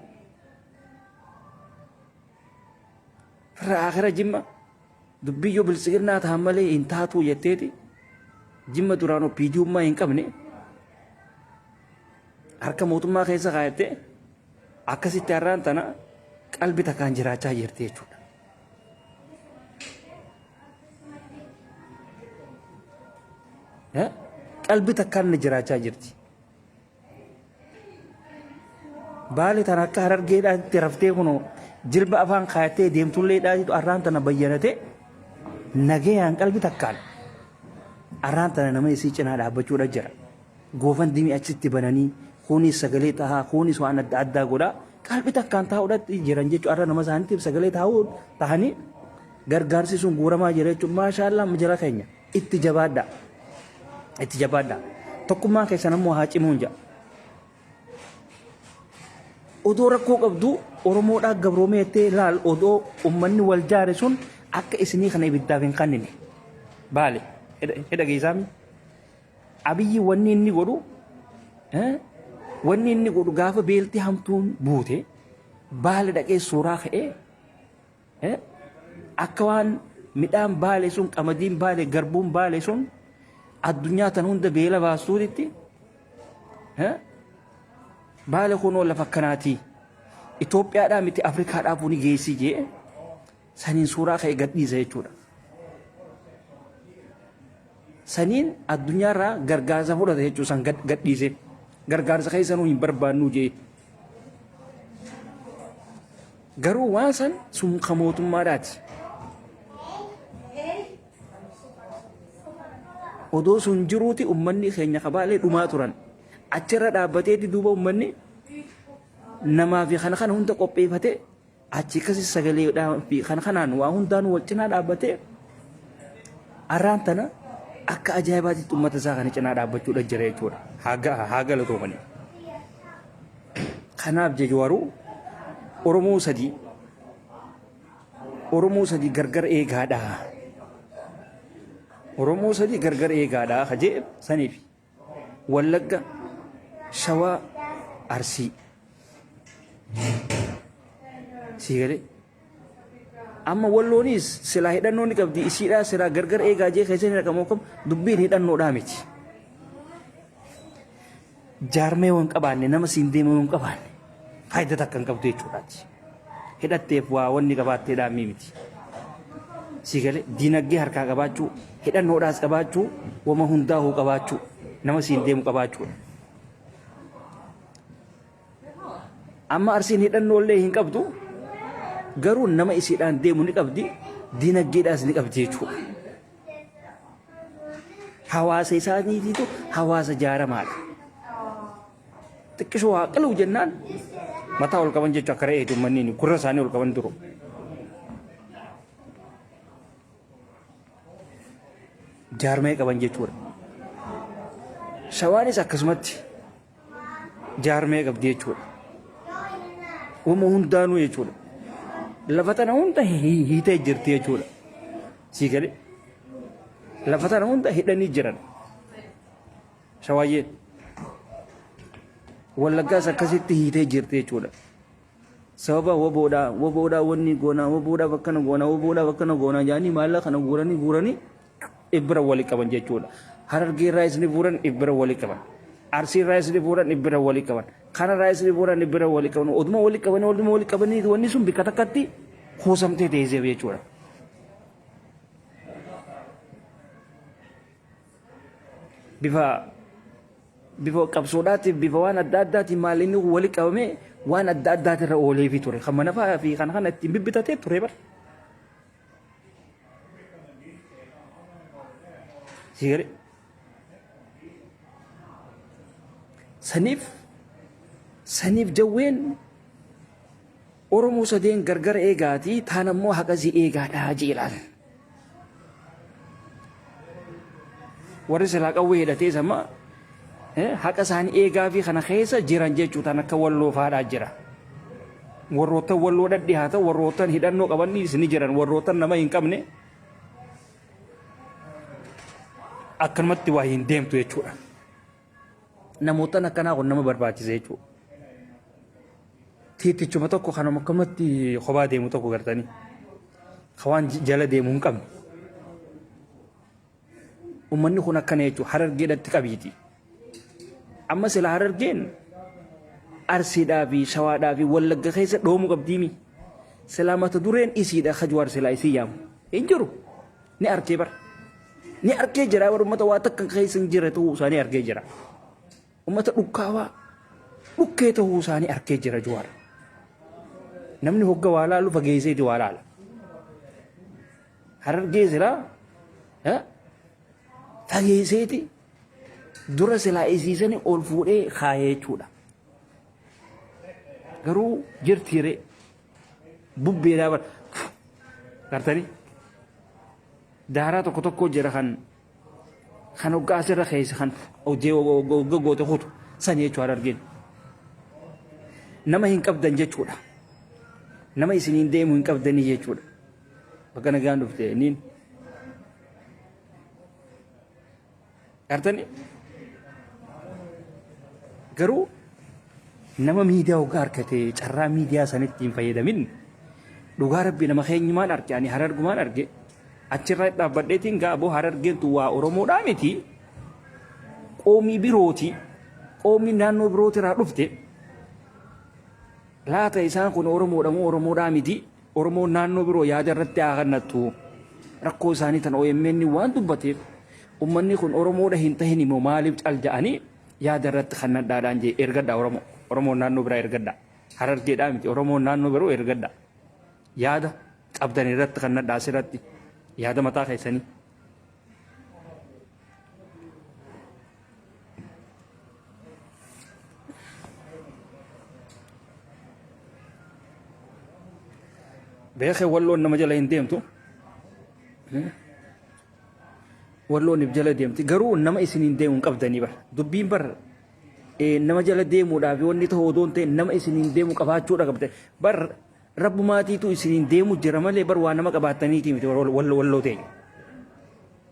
Firra akira jimma dubbiyyoo biltsiginnaa ta'an malee hin taatuu jetteeti. Jimma duraan OPDummaa hin qabne harka mootummaa keessa kaayattee akkasitti har'aan tana qalbi takkaan jiraachaa jirti jechuudha. Qalbi takkaan jiraachaa jirti. Baale tana akka harargeedhaatti raftee kunoo jilba afaan kaayattee deemtullee dhaatitu arraan tana bayyanate nagayaan qalbi takkaan arraan tana nama isii cinaa dhaabbachuudha jira. Goofan dimii achitti bananii kunis sagalee tahaa kunis waan adda addaa godhaa qalbi takkaan taa'uudhaatti jiran jechuudha arra nama isaaniitiif sagalee taa'uu tahanii gargaarsi sun guuramaa jira jechuudha maashaallaa jara keenya itti jabaadhaa itti jabaadhaa tokkummaan keessan ammoo haa cimuun jedha. Odoo rakkoo qabdu Oromoodhaa gabroomee jettee laal odoo ummanni wal jaare sun akka isinii kana ibiddaaf hin kannine. Baale hidha geessaami. Abiyyi wanni inni godhu wanni inni godhu gaafa beelti hamtuun buute baale dhaqee suuraa ka'ee akka waan midhaan baale sun qamadiin baale garbuun baale sun addunyaa tan hunda beela baastuutitti baale kunoo lafa akkanaatii Itoophiyaadhaa miti Afrikaadhaafuu ni geessii jee saniin suuraa ka'e gadhiisa jechuudha. Saniin addunyaarraa gargaarsa fudhata jechuu san gadhiise. Gargaarsa keessanuu hin barbaannuu jee. Garuu waan san sun ka mootummaadhaati. Odoo sun jiruuti ummanni keenya kabaalee dhumaa turan. Achirra dhaabbateeti duuba ummanni namaa fi kana kana hunda qopheeffatee Achi akkasi sagaleedhaa fi kan kanaan waa hundaan wal cinaa dhaabbatee arraan tana akka ajaa'ibaatitti uummata isaa kana cinaa dhaabbachuudha jira jechuudha. Haa galatoomanii. Kanaaf jejuwaruu Oromoo sadii Oromoo sadii gargar eegaadha. Oromoo sadii gargar eegaadha hajee saniif. Wallagga, Shawaa, Arsii. Sii galee. Amma walloonis silaa hidhannoo ni qabdi isiidhaa silaa gargar eegaa jee keessa ni dhaqamoo kam dubbiin hidhannoodhaa miti. Jaarmee yoo hin qabaanne nama siin deemu yoo hin qabaanne faayidaa takka hin qabdu jechuudhaati. Hidhatteef waa wanni qabaatteedhaa miti. Sii galee diinagdee harkaa qabaachuu hidhannoodhaas qabaachuu wama hundaa'uu qabaachuu nama siin deemu qabaachuudha. Amma Arsiin hidhannoo illee hin qabdu garuu nama isiidhaan deemu ni qabdi dinagdeedhaas ni qabdi jechuudha. Hawaasa isaaniitiitu hawaasa jaaramaadha. Xiqqishoo haa qaluu jennaan mataa ol qaban jechuudha akka re'eeti uummanni gurra isaanii ol qaban duru. Jaarmee qaban jechuudha. Shawaanis akkasumatti jaarmee qabdi jechuudha. Wama hundaanuu jechuudha. Lafa tana hunda hiitee jirti jechuudha. Sii galee lafa tana hunda hidhanii jiran. Shawaayyeen Wallaggaas akkasitti hiitee jirti jechuudha. Sababa waboodhaa waboodhaa wanni goonaa waboodhaaf akkana goonaa waboodhaaf akkana goonaa jedhanii maallaqa kana guuranii guuranii ibbira walii qaban jechuudha. Harargee irraa isni fuudhan ibbira walii qaban. Arsii irraa isni fuudhan ibbira walii qaban. Kana irraa isni fuudhan ibbira walii qaban. Oduma walii qabanii oduma walii qabanii wanni sun bikka takkatti kuusamtee teessee jechuudha. Bifa bifa qabsoodhaatiif bifa waan adda addaatiin maal inni wali qabamee waan adda addaatirra ooleefii ture. Kan mana fa'aa fi kan kana ittiin bibbitatee ture bara. Sigare. Saniif saniif jawween Oromoo sadeen gargar eegaatii taan ammoo haqa si eegaadhaa jeelaan. Warri silaa qawwee hidhatees amma haqa isaanii eegaa fi kana keessa jiran jechuu tan akka walloo faadhaa jira. Warroottan walloo dhadhihaatan warroottan hidhannoo qabannis ni jiran warroottan nama hin qabne akkanumatti waa hin deemtu jechuudha. Namoottan akkanaa kun nama barbaachisa jechuudha. Tiittichuma tokko kanuma akkanumatti kophaa deemu tokko gartanii ka waan jala deemu hin qabne. Uummanni kun akkana jechuudha harargeedhatti qabiiti. Amma sila harargeen arsiidhaa fi shawaadhaa fi wallagga keessa dhoomuu qabdiimi. Silaa mata dureen isiidha kajuwaar silaa isii yaamu. Hin jiru. Ni arkee bara. Ni arkee jira bara uummata waa takka keessa hin jirre ta'uu isaanii arkee jira. Uummata dhukkaawaa dhukkee ta'uu isaanii arkee jira Jawaar. Namni hogga waa laalu fageesseeti waa laala. Harargee silaa fageesseeti dura silaa isiisanii ol fuudhee kaayee jechuudha. Garuu jirtiiree bubbeedhaa bara gartanii daaraa tokko tokko jira kan kan hoggaa asirra keessa kan hojii hogga goote kutu sani jechuudha harargeen. Nama hin qabdan jechuudha. Nama isiniin deemu hin qabdanii jechuudha. Bakka nagaan dhufte niin. Gartanii garuu nama miidiyaa hoggaa harkate carraa miidiyaa sanitti hin fayyadamin dhugaa rabbi nama keenyumaan arge ani harargumaan arge achirra dhaabbadheetiin gaa aboo harargeentu waa oromoodhaa miti qoomii birooti qoomii naannoo birootirraa dhufte Laata isaan kun Oromoodha moo Oromoodhaa miti? Oromoon naannoo biroo yaada irratti haa kennattu. Rakkoo isaanii tan OMN waan dubbateef ummanni kun Oromoodha hin tahin immoo maaliif cal ja'anii yaada irratti kennadhaadhaan jee ergadha Oromoo. Oromoon naannoo biraa ergadha. Harargeedhaa miti Oromoon naannoo biroo ergadha. Yaada qabdan irratti kennadha asirratti yaada mataa keessanii. Beekee walloon nama jala hin deemtu. Walloon if jala deemti. Garuu nama isiniin deemu hin qabdanii bara. Dubbiin bar nama jala deemuudhaaf wanni ta'u odoo hin ta'in nama isiniin deemu qabaachuudha qabda. Bar rabbumaatiitu isiniin deemu jira malee bar waa nama qabaattaniitii miti walloo teenya.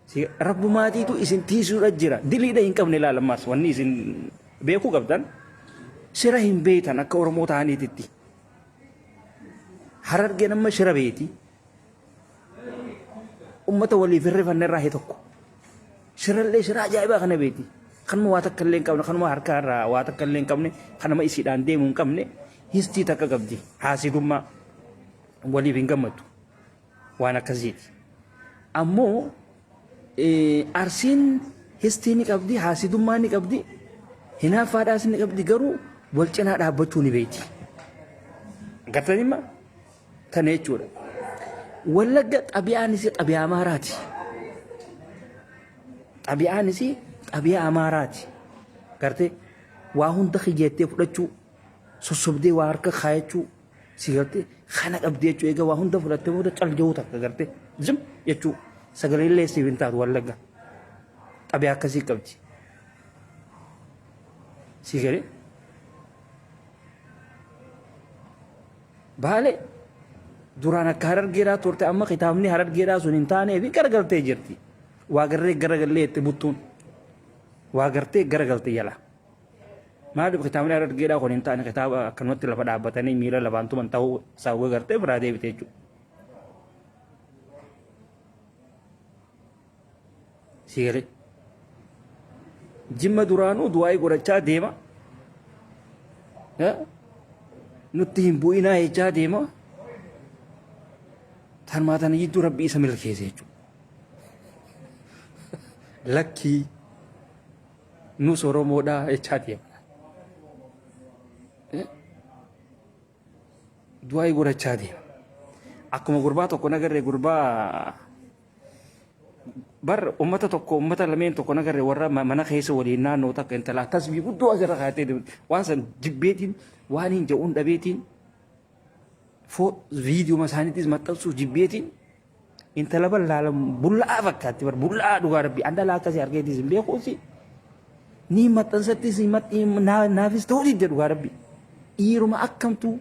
Si rabbumaatiitu isin tiisuudha jira. Diliidha hin qabne ilaala ammaas wanni isin beekuu qabdan. Shira hin beektan akka Oromoo ta'aniititti. Harargeen amma shira beeti. Ummata waliif hin rifanne irraa he tokko. Shirallee shira ajaa'ibaa kana beeti. Kanuma waa takka illee hin qabne, kanuma harkaa irraa waa takka illee hin qabne, kanuma isiidhaan deemu hin qabne, histii takka qabdi. Haasidummaa waliif hin gammaddu. Waan akkasiiti. Ammoo Arsiin histii ni qabdi, haasidummaa ni qabdi, hinaaffaadhaas ni qabdi garuu wal cinaa dhaabbachuu ni beekti. Gartanii tana jechuudha. Wallagga xabi'aan isii xabi'aa Amaaraati. Xabi'aan isii xabi'aa Amaaraati. Gartee waa hunda kiyyeettee fudhachuu, sossobdee waa harka kaayachuu, si gartee kana qabdi jechuu egaa waa hunda fudhattee booda cal ja'uu takka gartee zim jechuu sagalee illee siif hin taatu Wallagga. Xabi'aa akkasii qabdi. Si galee Baale duraan akka harargeedhaa turte amma kitaabni harargeedhaa sun hin taanee fi garagaltee jirti. Waa garree garagallee itti buttuun. Waa gartee garagalte jala. Maaliif kitaabni harargeedhaa kun hin taane kitaaba akkanumatti lafa dhaabbatanii miila lafaan tuman ta'uu isaa gartee biraa deebite jechuudha. Si galee. Jimma duraanuu du'aa'ii godhachaa deema. Nutti hin bu'inaa jechaa deema. Tanumaa tana jidduu rabbi isa milkeesse jechuudha. Lakkii nus Oromoodhaa jechaa deema. Du'aa'ii godhachaa deema. Akkuma gurbaa tokko nagarree gurbaa bar ummata tokko ummata lameen tokko nagarre warra mana keessa waliin naannoo takka intalaa tasbii guddoo asirra kaayatee deemti. Waan san jibbeetiin waan hin jedhuun dhabeetiin foo viidiyoo isaaniittis maxxansuuf jibbeetiin intala bar laala bulla'aa fakkaatti bar bulla'aa dhugaa rabbi an dhalaa akkasii argeetis hin beekuusi ni maxxansattis naafis ta'uu didde dhugaa rabbi dhiiruma akkamtu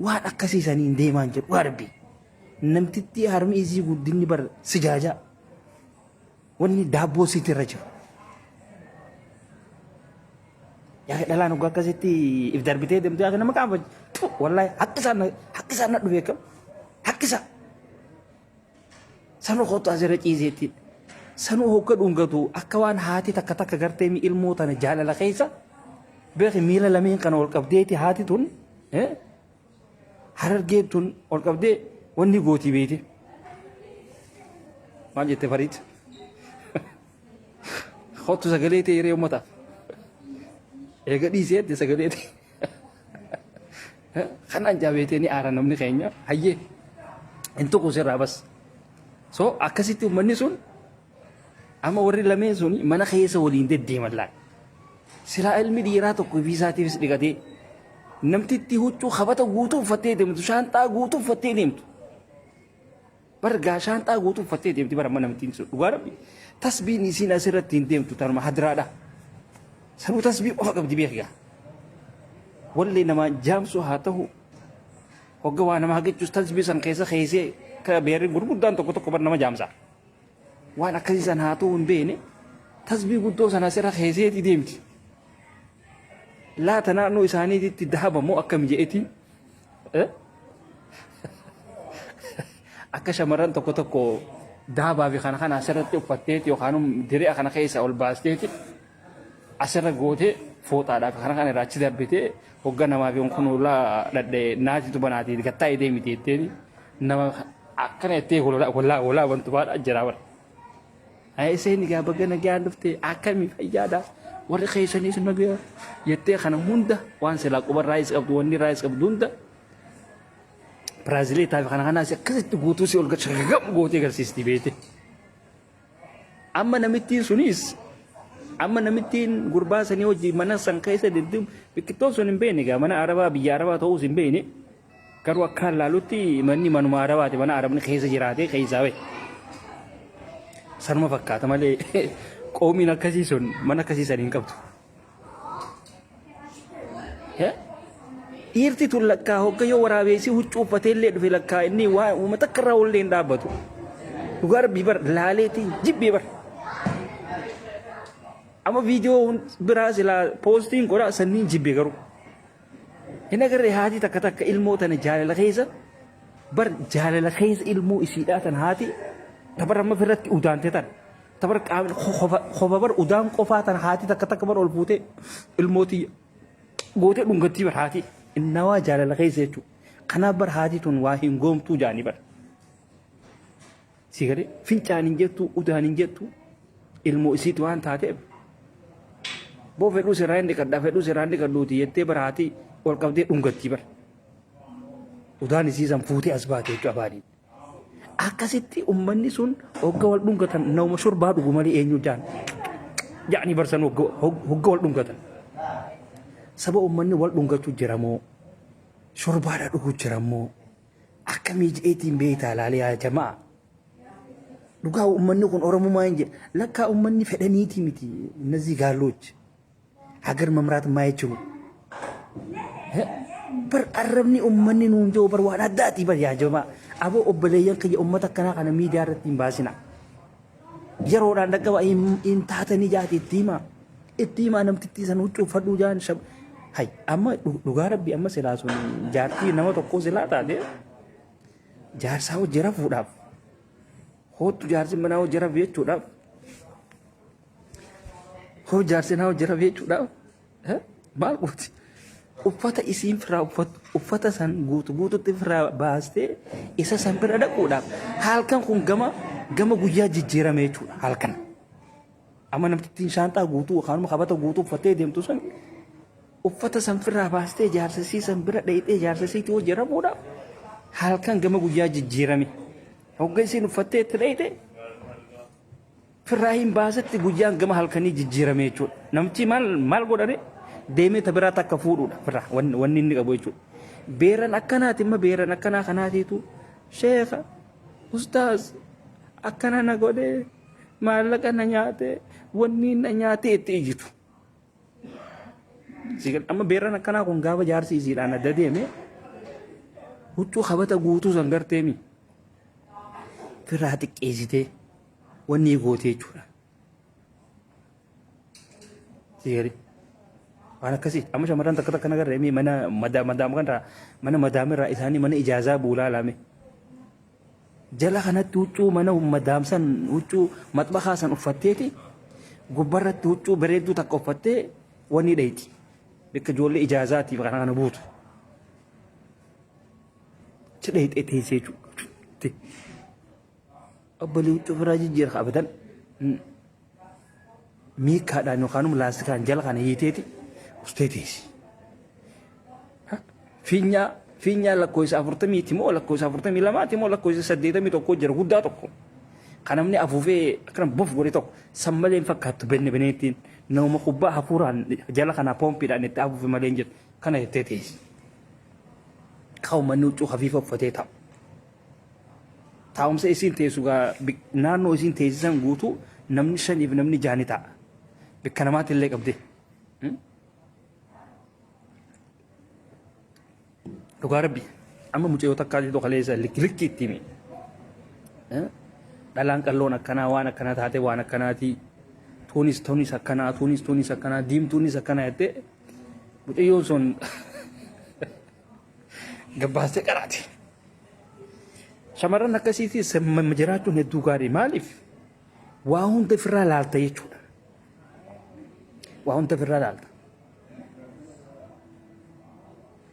waan akkasii saniin deemaan jedhu dhugaa rabbi. Namtittii harmi isii guddinni bar sijaajaa. Wanni daabboo siiti irra jiru. Yaa dhalaan hoggaa akkasitti if darbitee deemtu yaa nama qaanfachi. Wallaahi haqqi isaan haqqi isaan na dhufe akkam haqqi isaa. Sanuu kottu asirra ciiseetti. Sanuu hogga dhungatu akka waan haati takka takka gartee mi ilmoo tana jaalala keessa beeki miila lameen kana ol qabdeeti haati tun Harargeen tun ol qabdee wanni gootii beeyte. Maal jette Fariid? Kottu sagalee ta'e hiree uummataaf. Eega dhiisee jette sagalee ta'e. Kanaan jaabeetee ni aara namni keenya hayyee hin tuqu sirraa bas. So akkasitti uummanni sun amma warri lameen sun mana keessa waliin deddeeman laal. Silaa ilmi dhiiraa tokko ofii isaatiifis dhiqatee namtitti huccuu kabata guutuu uffattee deemtu shaanxaa guutuu uffattee deemtu. Bar gaa shaanxaa guutuu uffattee deemti bara amma namttiin sun dhugaa rabbi tasbiin isiin asirratti hin deemtu tanuma hadiraadha. Sanuu tasbii qofa qabdi beeki gaa. Wallee namaa jaamsuu haa ta'u hogga waa nama hagachus tasbii san keessa keessee beerri gurguddaan tokko tokko bar nama jaamsa. Waan akkasii san haa ta'u hin beekne tasbii guddoo sana asirra keesseeti deemti. Laata naannoo isaaniititti dahaba moo akkam je'eti? Akka shamarran tokko tokko dahabaa fi kana kana asirratti uffatteeti yookaan diri'a kana keessa ol baasteeti asirra gootee fooxaadhaa fi kana kana irraa achi darbitee hogga namaa fi kun ulaa dhadhee naatitu banaatii gattaa'ee deemiti jetteeti nama akkana jettee hollaa hollaa wantu baadhaa jira bara. Isheen egaa baga nagaan dhufte akkami fayyaadha warri keessanis nagaa jettee kana hunda waan silaa quba raayis qabdu wanni raayis qabdu hunda biraazileetaa fi kana kanaas akkasitti guutuu si ol gagam gootee agarsiisti beete. Amma namittiin sunis amma namittiin gurbaa sanii hojii mana san keessa deddeemu biqiltoon sun hin beekne egaa mana arabaa biyya arabaa ta'uus hin beekne Garuu akkaan laalutti manni manuma arabaati mana arabni keessa jiraatee keessaa bahe. Sanuma fakkaata malee qoomiin akkasii sun mana akkasii san hin qabdu. Dhiirti tun lakkaa hogga yoo waraabeessi huccuu uffatee illee dhufe lakkaa inni waa uummata akka irraa ollee hin dhaabbatu. Dhugaa rabbii bar laaleetiin jibbee bar. Amma viidiyoo biraa silaa poostiin godhaa sanniin jibbe garuu. Hin agarree haati takka takka ilmoo tana jaalala keessa bar jaalala keessa ilmoo isiidhaa tan haati tabar amma firratti udaante tan tabar qaamni qofa bar udaan qofaa tan haati takka takka bar ol fuutee ilmoo tiyya gootee dhungattii bar haati innawaa jaalala keessa jechuudha. Kanaaf bar haati tun waa hin goomtuu jaanii bar. Si galee fincaan hin jettu udaan hin jettu ilmoo isiiti waan taateef boo fedhuu sirraa hin dhiqadha fedhuu sirraa hin dhiqadhuuti jettee bara haati ol qabdee dhungattii bara. Udaan isii san fuutee as baate jechuudha afaaniin. Akkasitti ummanni sun hogga wal dhungatan nama shorbaa dhugu malee eenyu jaan jaanii barsan hogga wal dhungatan. Saba ummanni wal dhungachuu jira moo shorbaadha dhuguu jira moo Akkamii je'eetiin beektaa laale yaa jamaa. Dhugaa uummanni kun Oromumaa hin jedhe. Lakkaa uummanni fedhaniitii miti እነዚህ ጋሎች ሀገር መምራት የማይችሉ bar arrabni uummanni nuun jiru bar waan addaati bar yaa jamaa. Aboo obboleeyyan kiyya uummata akkanaa kana miidiyaa irratti hin baasina. Yeroodhaan dhaqqaba hin taatanii jaati itti himaa. Itti himaa namtittii san huccuu uffadhuu jaan shab. Hay amma dhugaa rabbi amma silaa sun jaartii nama tokkoo silaa taate jaarsaa hojii rafuudhaaf hoottu jaarsi manaa hojii rafu jechuudhaaf hoo jaarsi naa hojii rafu jechuudhaaf maal gooti uffata isiin firaa uffattu uffata san guutu guututti firaa baastee isa san bira dhaquudhaaf halkan kun gama gama guyyaa jijjiirame jechuudha halkan. Amma namtittiin shaanxaa guutuu yookaan kabata guutuu uffattee deemtu sun uffata san firraa baastee jaarsa isii san bira dhayxee jaarsa isiitii hojii rafuudhaaf halkan gama guyyaa jijjiirame. Hogga isiin uffattee itti dhayxe firraa hin baasetti guyyaan gama halkanii jijjiirame jechuudha. Namichi maal maal godhare deemee ta biraa takka fuudhuudha firraa wanni inni qabu jechuudha. Beeran akkanaati imma beeran akkanaa kanaatiitu sheekha ustaaz akkana na godhee maallaqa na nyaate wanni na nyaate itti iyyitu. Amma beerran akkanaa kun gaafa jaarsi isiidhaan adda deeme huccuu kabata guutuu san garteemi firraa xiqqeessitee wanni gootee jechuudha. Sigalee waan akkasii amma shamarran takka takka nagarra mana madaam kanarraa mana madaamirraa isaanii mana ijaazaa buulaa laame. Jala kanatti huccuu mana madaam san huccuu maxbakaa san uffatteeti gubbarratti huccuu bareedduu takka uffattee wanni dhayti. Bakka ijoollee ijaazaatiif kana kana buutu. Achi dhayxee teessee jechuudha. Obbolii huccuu ofirraa jijjiira abadan. Miikkaadhaan yookaan laastikaan jala kana hiiteeti ustee teessi. Fiinyaa fiinyaa lakkoofsa afurtamiiti moo lakkoofsa 42ti moo lakkoofsa 81 jira guddaa tokko. Kan namni afuufee akkana bof godhe tokko san malee hin fakkaattu benne beneettiin nama kubbaa hafuuraan jala kanaa poompiidhaan itti afuufe malee hin jirtu kana jettee teessi. Kan uummanni huccuu hafiifa uffatee taa'u. Taa'umsa isiin teessu gaa naannoo isiin teessisan guutuu namni shaniif namni jaani ta'a. Bikka namaatti illee qabdee. Dhugaa rabbi amma mucayyoo takkaa jirtu kaleessa likki likki itti hime. Dhalaan qalloon akkanaa waan akkanaa taate waan akkanaati. Tuunis tuunis akkanaa tuunis tuunis akkanaa diimtuunis akkanaa jettee mucayyoon sun gabbaastee qaraati. Shamarran akkasiitis jiraachuun hedduu gaarii maaliif waa hunda ofirraa laalta jechuudha. Waa hunda ofirraa laalta.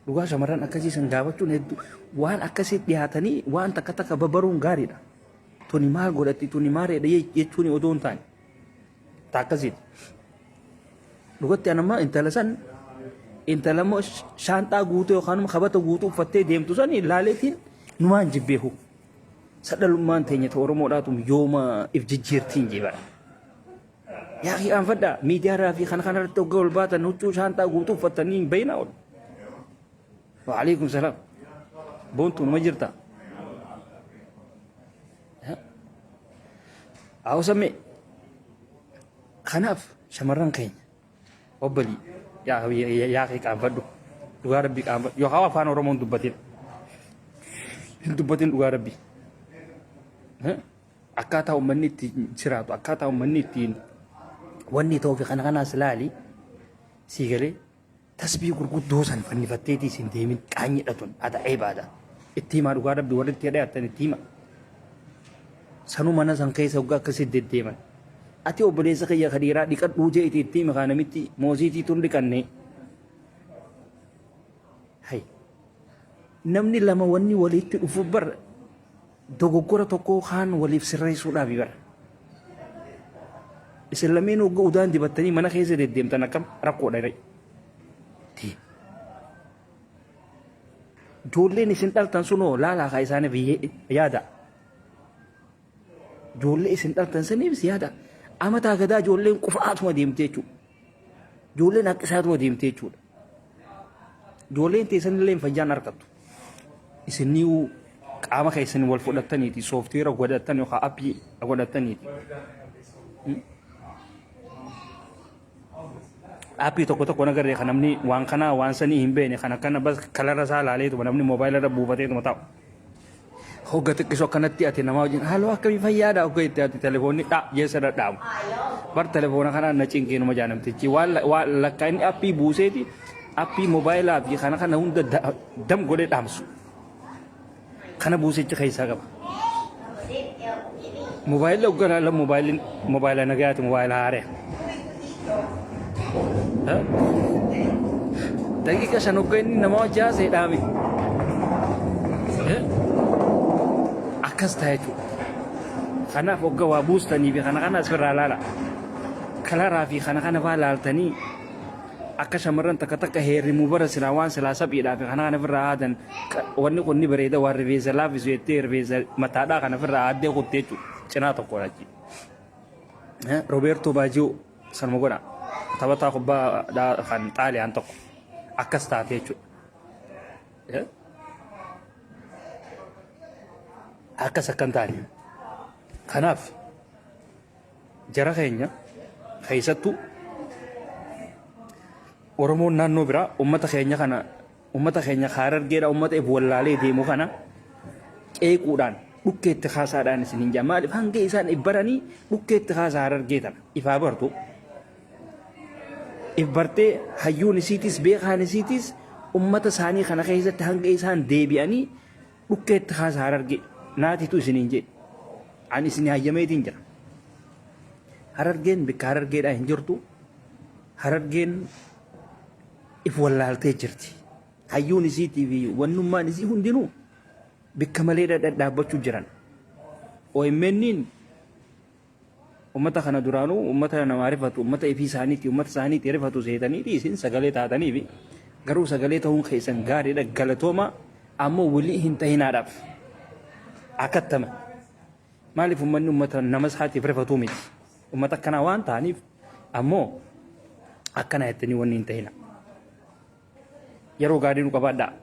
Dhugaa shamarran akkasii san gaafachuun hedduu waan akkasii dhiyaatanii waan takka takka babaruun gaariidha. Tuni maal godhatti tuni maareedha jechuun odoo hin taane. Ta akkasiiti. Dhugatti anamma intala san intala immoo shaanxaa guutuu yookaan kabata guutuu uffattee deemtu san ilaaleetiin numaan jibbeehu. Sadhalummaan teenya ta Oromoodhaatum yooma if jijjiirtiin jibara. Yaa akhi qaanfadhaa miidiyaa irraa fi kana kana irratti hogga ol baatan huccuu shaanxaa guutuu uffattanii hin bayinaa ol. Waalaikum salaam. Boontuu numa jirta. Hawasamee kanaaf shamarran keenya obbolii yaa yaa akhi qaanfadhu dhugaa rabbii qaanfadhu yookaan afaan Oromoon dubbatin hin dubbatin dhugaa rabbii. Akkaataa uummanni itti jiraatu, akkaataa uummanni ittiin wanni ta'uu fi kana kanaas ilaali sii galee. Tasbii gurguddoo san fannifatteetii isin deemin qaanyidha tun ata eebaadha. Itti himaa dhugaa rabbi warri itti dhiyaattan itti hima. Sanuu mana san keessa hoggaa akkasitti deddeeman. Ati obboleessa kiyya ka dhiiraa dhiqadhuu jeeti itti himi kaa namitti moosiitii tun dhiqannee. Hay. Namni lama wanni walitti dhufu bar dogoggora tokkoo kaan waliif sirreessuudhaafi bara. Isin lameen hogga udaan dibattanii mana keessa deddeemtan akkam rakkoodha ree. Ti. Ijoolleen isin dhaltan sunoo laalaa kaa isaaniif yaada. Ijoollee isin dhaltan saniifis yaada. Amataa gadaa ijoolleen qufaatuma deemte jechuudha. Ijoolleen haqqisaatuma deemte jechuudha. Ijoolleen teessanillee fayyaan argattu. Isinniyu qaama keessan wal fudhattaniiti sooftiweera godhattan yookaan appii godhattaniiti. Appii tokko tokko nagarree kan namni waan kanaa waan sanii hin beekne kan akkana bas kalara isaa ilaaleetuma namni moobaayila irra buufateetuma taa'u. Hogga xiqqisoo akkanatti ati namaa wajjin haaloo akkamii fayyaadha hogga itti ati telefoonni dha jeessa irra dhaamu. Bar telefoona kanaan na cinqee numa jaa namtichi waan waan lakkaa inni appii buuseeti appii moobaayilaa fi kana kana hunda dam godhee dhaamsu. Kana buusichi keessaa qaba. Moobaayilli hogga ilaalan moobaayilli moobaayila nagayaati moobaayila haaraya. Daqiiqa 5 hogga inni nama wajji haasa'e dhaame. Akkas ta'a jechuudha. Kanaaf hogga waa buustanii fi kana kana asirraa ilaala. Kalaraa fi kana kana fa'aa ilaaltanii akka shamarran takka takka heerrimuu bara silaa waan silaa saphiidhaa fi kana kana ofirraa haadan wanni kun ni bareeda waan rifeensa laaffisu jettee rifeensa mataadhaa kana ofirraa haaddee kutte jechuudha. Cinaa tokko achi. Robeertoo Baajiyoo sanuma godha. Taphataa kubbaa kan Xaaliyaan tokko akkas taate jechuudha. Akkas akkan taane. Kanaaf jara keenya keessattuu Oromoon naannoo biraa uummata keenya kana uummata keenya Harargeedha uummata if wallaalee deemu kana qeequudhaan dhukkeetti kaasaadhaan isin hin jaa maaliif hanga isaan if baranii dhukkeetti kaasaa Harargee tana ifaa bartu if bartee hayyuun isiitis beekaan isiitis uummata isaanii kana keessatti hanga isaan deebi'anii dhukkeetti kaasaa Harargee naatitu isiniin jedhe an isin hayyameetiin jira. Harargeen bikka Harargeedhaa hin jirtu. Harargeen if wallaaltee jirti. Hayyuun isiitii fi wannummaan isii hundinuu bikka malee dhadhaabbachuu jiran. OMN'n ummata kana duraanuu ummata namaa rifatu ummata ifii isaaniiti ummata isaaniiti rifatu seetaniiti isin sagalee taataniifi garuu sagalee ta'uun keessan gaariidha galatooma ammoo walii hin ta'inaadhaaf akattama. Maaliif ummanni ummata nama isaatiif rifatuu miti. Ummata akkanaa waan ta'aniif ammoo akkana jettanii wanni hin ta'ina. Yeroo gaarii nu qabaadhaa.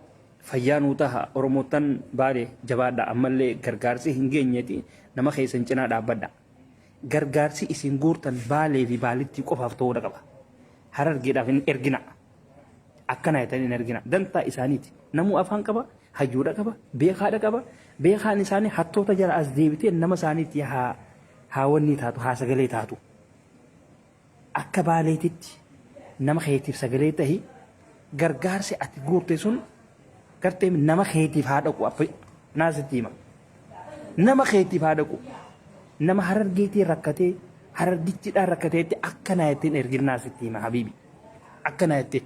Fayyaa nuu taha Oromoottan Baalee jabaadhaa ammallee gargaarsi hin geenyeeti nama keessan cinaa dhaabbadha. Gargaarsi isin guurtan Baalee fi Baalittii qofaaf ta'uudha qaba. Harargeedhaaf hin ergina. Akkana jettanii hin ergina. Dantaa isaaniiti. Namuu afaan qaba, hayyuudha qaba, beekaadha qaba. Beekaan isaanii hattoota jala as deebitee nama isaaniitti haa haa wanni taatu, haa sagalee taatu. Akka Baaleetitti nama keetiif sagalee tahi gargaarsi ati guurte sun gartee nama keetiif haa dhaqu abba naa sitti hima. Nama keetiif haa dhaqu. Nama Harargeetii rakkatee Harargichidhaan rakkateetti akka naa jetteen erginnaa sitti hima habiibi. Akka naa jettee.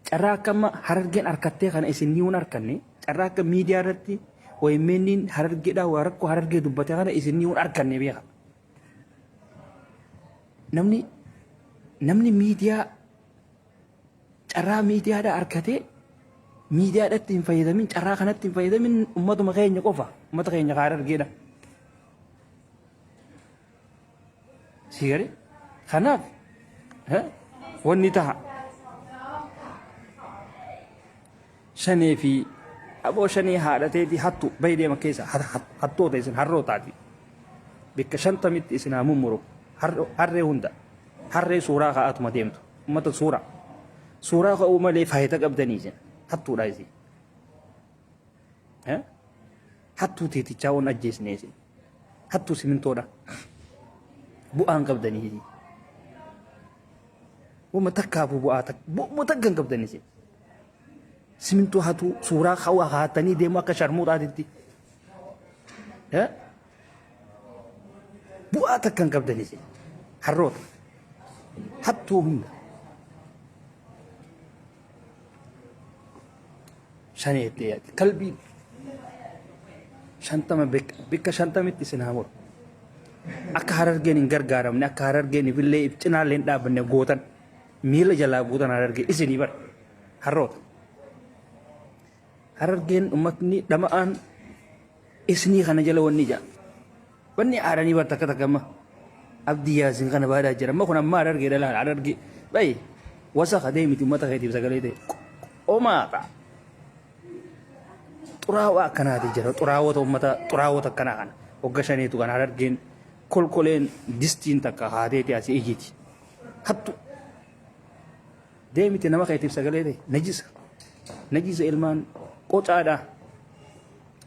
Carraa akka amma Harargeen harkattee kana isin ni hin harkanne carraa akka miidiyaa irratti OMN'n Harargeedhaa waa rakkoo Harargee dubbate kana isin ni hin harkanne beeka. Namni namni miidiyaa carraa miidiyaadhaa harkatee miidiyaadhaatti hin fayyadamin carraa kanatti hin fayyadamin ummatuma keenya qofa ummata keenya Harargeedha. Si galee? Kanaaf wanni taha shanee fi aboo shanee haadhateeti hattu bahi deema keessa hattoota isin harrootaati. Bikka 50tti isin haa mummuru harree hunda harree suuraa ka'aatuma deemtu ummata suuraa suuraa ka'uu malee faayida qabdanii isin hattuudha isin. Hattuu teetichaa waan ajjeesne isin. Hattuu simintoodha. Bu'aan qabdanii. Wama takkaafuu bu'aa takka bu'uma takka hin qabdan isin. Simintoo hatuu suuraa hawaa haatanii deemu akka sharmuuxaatitti. Bu'aa takka hin qabdan isin. Harroota. Hattuu hunda. Shanee itti yaadi. Kalbii 50 bikka 50tti isin haa muru. Akka Harargeen hin gargaaramne, akka Harargeen ifillee if cinaallee hin dhaabbanne gootan, miila jalaa guutan Harargee isinii bara harroota. Harargeen ummatni dhama'aan isinii kana jala wanni ja'a. Wanni aaranii bar takka takka amma Abdii Yaasin kana baadaa jira. Amma kun amma Harargee dhala Harargee bayi wasaka deemiti ummata keetiif sagalee ta'e qomaadha. Xuraawaa akkanaati jira. Xuraawota ummata xuraawota akkanaa kana hogga shaniitu kan Harargeen kolkoleen distiin takka haateeti asii iyyiti. Hattu deemiti nama keetiif sagalee ta'e najisa. Najisa ilmaan qocaadha.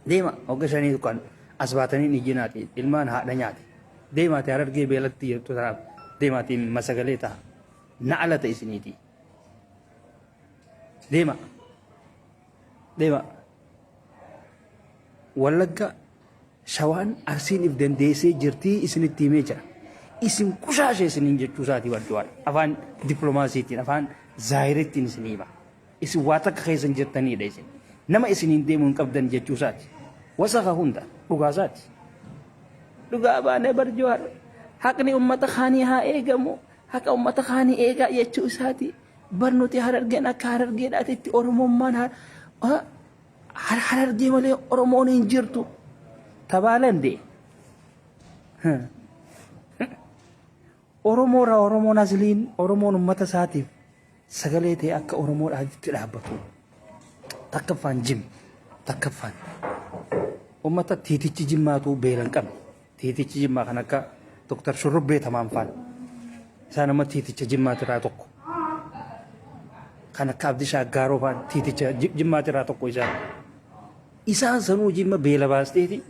Deema hogga shaniitu kan as baatanii hin iyyinaati ilmaan haadha nyaate. Deemaati Harargee beelatti jirtu tanaaf deemaati masagalee ta'a. Na'alata isiniiti. Deema. Deema. Wallagga, Shawaan, Arsiin if dandeessee jirtii isinitti himee jira. Isin kushaashe isiniin jechuu isaatii bar Jawaar. Afaan dippiloomaasiitiin, afaan zaahirittiin isinii hima. Isin waa takka keessa hin jirtaniidha isin. Nama isiniin deemu hin qabdan jechuu isaati. Wasaka hunda dhugaa isaati. Dhugaa baanee bar Jawaar. Haqni ummata kaanii haa eegamu. Haqa ummata kaanii eegaa jechuu isaati. Bar nuti Harargeen akka Harargeedhaatitti Oromummaan Harargee malee Oromoon hin jirtu. Tabaalan dee. Oromoorraa Oromoon asliin Oromoon ummata isaatiif sagalee ta'e akka Oromoodhaatitti dhaabbatu. Takkaffaan jim takkaffaan. Ummata tiitichi jimmaatu beela hin qabne. Tiitichi Jimmaa kan akka Dr. Shurrubbee Tamaam faan. Isaan amma tiiticha Jimmaatirraa tokko. Kan akka Abdishaa Aggaaroo faan tiiticha Jimmaatirraa tokko isaan. Isaan sanuu Jimma beela baasteeti.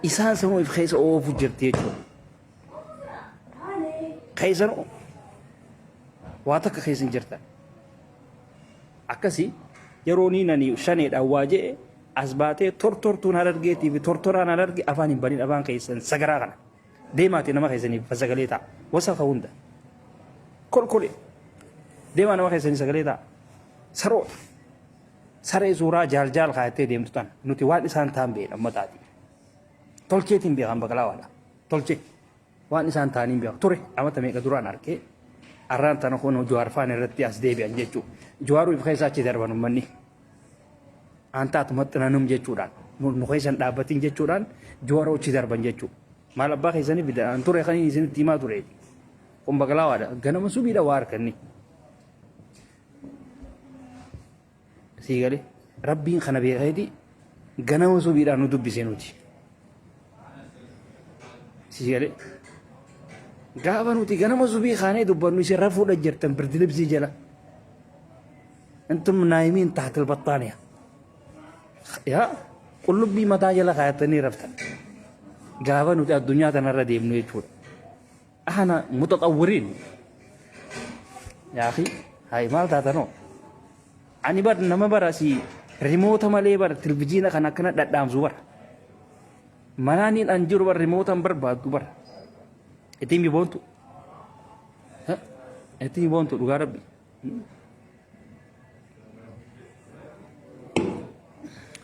Isaan sanuu if keessa oofu jirti jechuudha. Keessanuu waa takka keessa hin jirtan. Akkasi yeroo niin ani shaneedhaan waa je'e as baatee tortortuun Harargeetii fi tortoraan Hararge afaan hin banin afaan keessan sagaraa kana. Deemaati nama keessaniif sagalee ta'a. Wasaka hunda. Kolkole. Deemaa nama keessanii sagalee ta'a. Saroota. Saree suuraa jaal jaal kaayattee deemtu tana. Nuti waan isaan ta'an beekna ummataati. Tolcheetiin beekan bakalaawaadha. Tolchee. Waan isaan ta'aniin beeku ture amata meeqa duraan arkee arraan tana kun Jawaar faan irratti as deebi'an jechuu. Jawaaruu if keessaa achi darban ummanni. Aantaatu maxxananum jechuudhaan nu keessan dhaabbatin jechuudhaan Jawaaruu achi darban jechuu. Maal abbaa keessanii fidan an ture kan isinitti himaa ture. Kun bakalaawaadha. Ganama subiidha waa harkanni. Sii galee rabbiin kana beekeeti ganama subiidhaan nu dubbise nuti. Sii galee gaafa nuti ganama subii kaanee dubbannu isin rafuudha jirtan birdilibsii jala. Intum naayimiin tahtil baxxaaniya. Yaa qullubbii mataa jala kaayatanii raftan. Gaafa nuti addunyaa tanarra deemnu jechuudha. Ahna mutaxawwiriin. Yaa akhi hay maal taatanoo? Ani bar nama bara si rimoota malee bar televizyiina kan akkana dhadhaamsu bar. Manaaniin an jiru bar rimoota hin barbaaddu bar. Ittiin boontu. Ittiin boontu dhugaa rabbi.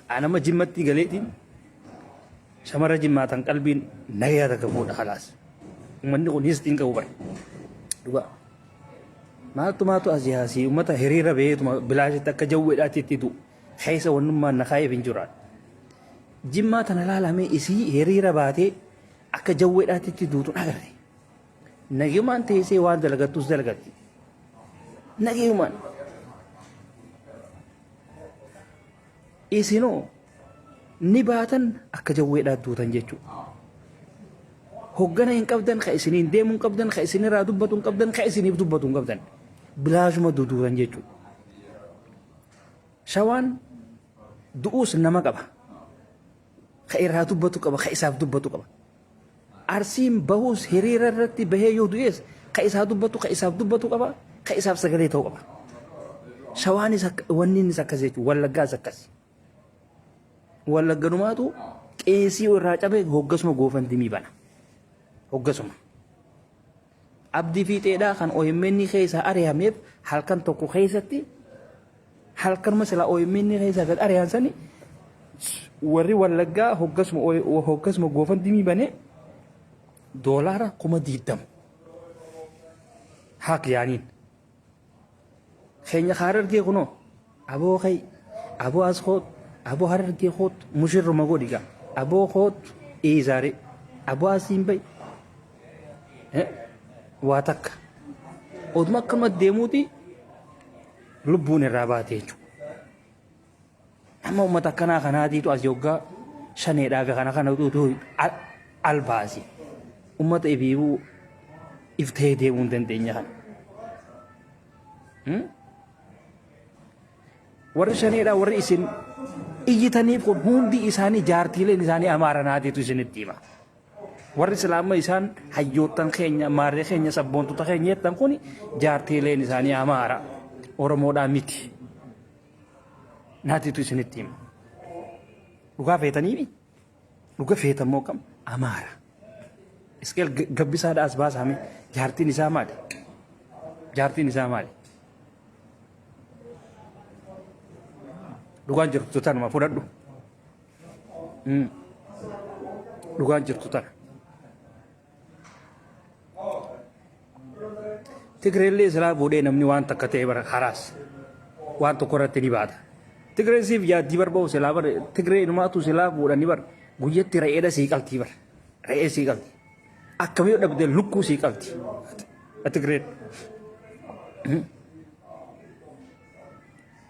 Anama jimmatti galeetiin shamara jimmaa tan qalbiin nagayaa takka fuudha kalaas. Uummanni kun histiin qabu bara. Dhugaa. Maaltu maatu asii asii uummata hiriira beetuma bilaashitti akka jawweedhaatti itti du'u. Keessa wannummaan na kaa'eef hin jiraan. Jimmaa tana laalamee isii hiriira baatee akka jawweedhaatti itti duutu agarre. Nagayumaan teessee waan dalagattus dalagatti. Nagayumaan. Isinoo ni baatan akka jawweedhaa duutan jechuudha. Hoggana hin qabdan, ka isiniin deemuu hin qabdan, ka isinirraa dubbatu hin qabdan, ka isiniif dubbatu hin qabdan. Bilaashuma duduutan jechuudha. Shawaan du'uus nama qaba. Ka irraa dubbatu qaba, ka isaaf dubbatu qaba. Arsiin bahuus hiriira irratti bahee yoo du'es Ka isaa dubbatu ka isaaf dubbatu qaba ka isaaf sagalee ta'u qaba. Shawaanis wanniinis akkas jechuudha. Wallaggaas akkas. Wallagganumaatu qeesii irraa cabe hoggasuma goofandimii bana. Hoggasuma. Abdii Fiixeedhaa kan OMN keessaa ari'ameef halkan tokko keessatti halkanuma silaa OMN keessaa gad ari'an sani warri Wallaggaa hoggasuma hoggasuma goofandimii bane doolaara 20,000 haak yaaniin. Keenya ka Harargee kunoo aboo kai aboo as koot aboo Harargee koot mushirruma godhi gaa aboo koot eezaare aboo asiin bai waa takka oduma akkanuma deemuuti lubbuun irraa baate jechuudha. Amma uummata akkanaa kanaatiitu as yoggaa shaneedhaa fi kana kana utuu albaasi. Uummata ifiifuu if ta'ee deemuu hin dandeenye kana. Warri shaneedhaa warri isin iyyitaniif kun hundi isaanii jaartiileen isaanii amaara naatiitu isinitti hima. Warri islaama isaan hayyoottan keenya maarree keenya sabboontota keenya jettan kun jaartiileen isaanii amaara Oromoodhaa miti. Naatiitu isinitti hima. Dhugaa feetaniimi? Dhuga feetan moo kam? Amaara. Isqeel gabbisaadha as baasaame jaartiin isaa maali? Jaartiin isaa maali? Dhugaan jirtu tanuma fudhadhu. Dhugaan jirtu tana. Tigreellee silaa fuudhee namni waan takka ta'e bara haraas waan tokko irratti ni baata. Tigreen siif yaaddii barba'u silaa bara Tigree inumaatu silaa fuudhanii bara guyyatti re'eedha sii qaltii bara re'ee sii qalti. Akkamii yoo dhabde lukkuu sii qalti. Tigreen.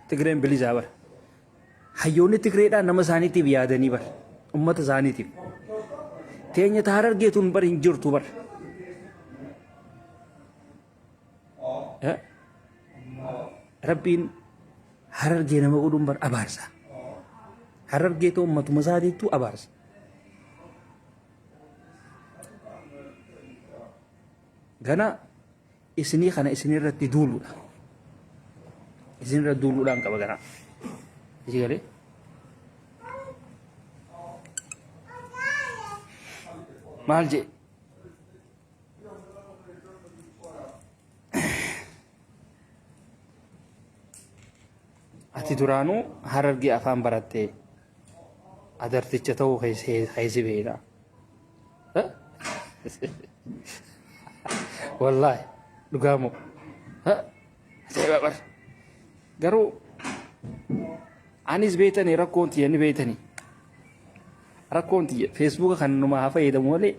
Tigreen bilisaa bara. Hayyoonni Tigreedhaa nama isaaniitiif yaadanii bar. Ummata isaaniitiif. Teenya ta Harargee tun bar hin jirtu bar. Rabbiin Harargee nama godhuun bar abaarsa. Harargee ta'u ummatuma isaatiittuu abaarsa. Gana isinii kana isinirratti duuluudha. Isinirra duuluudhaan qaba ganaa. Isi galee? Maal jee? Ati duraanuu harargee afaan barattee adarticha ta'uu keessi beekna. Wallaahi dhugaa moo. Ajaa'iba bar. Garuu anis beektanii rakkoon tiyya ni beektanii. Rakkoon tiyya feesbuuka kan numaa haa fayyadamu malee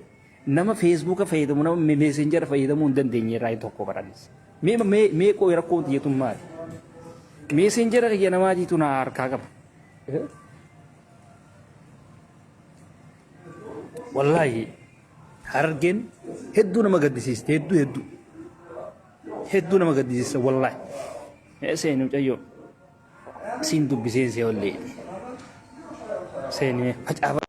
nama feesbuuka fayyadamu nama meesenjara fayyadamuu hin dandeenye irraa tokko baranis. Mee mee mee qooyi rakkoon tiyya tun maali? Meesenjara kiyya namaatiitu naa harkaa qaba. Wallaahi harargeen hedduu nama gaddisiiste hedduu hedduu hedduu nama gaddisiiste wallaahi. Mee seeni mucayyoo siin dubbiseen see ollee seeni mee facaafa.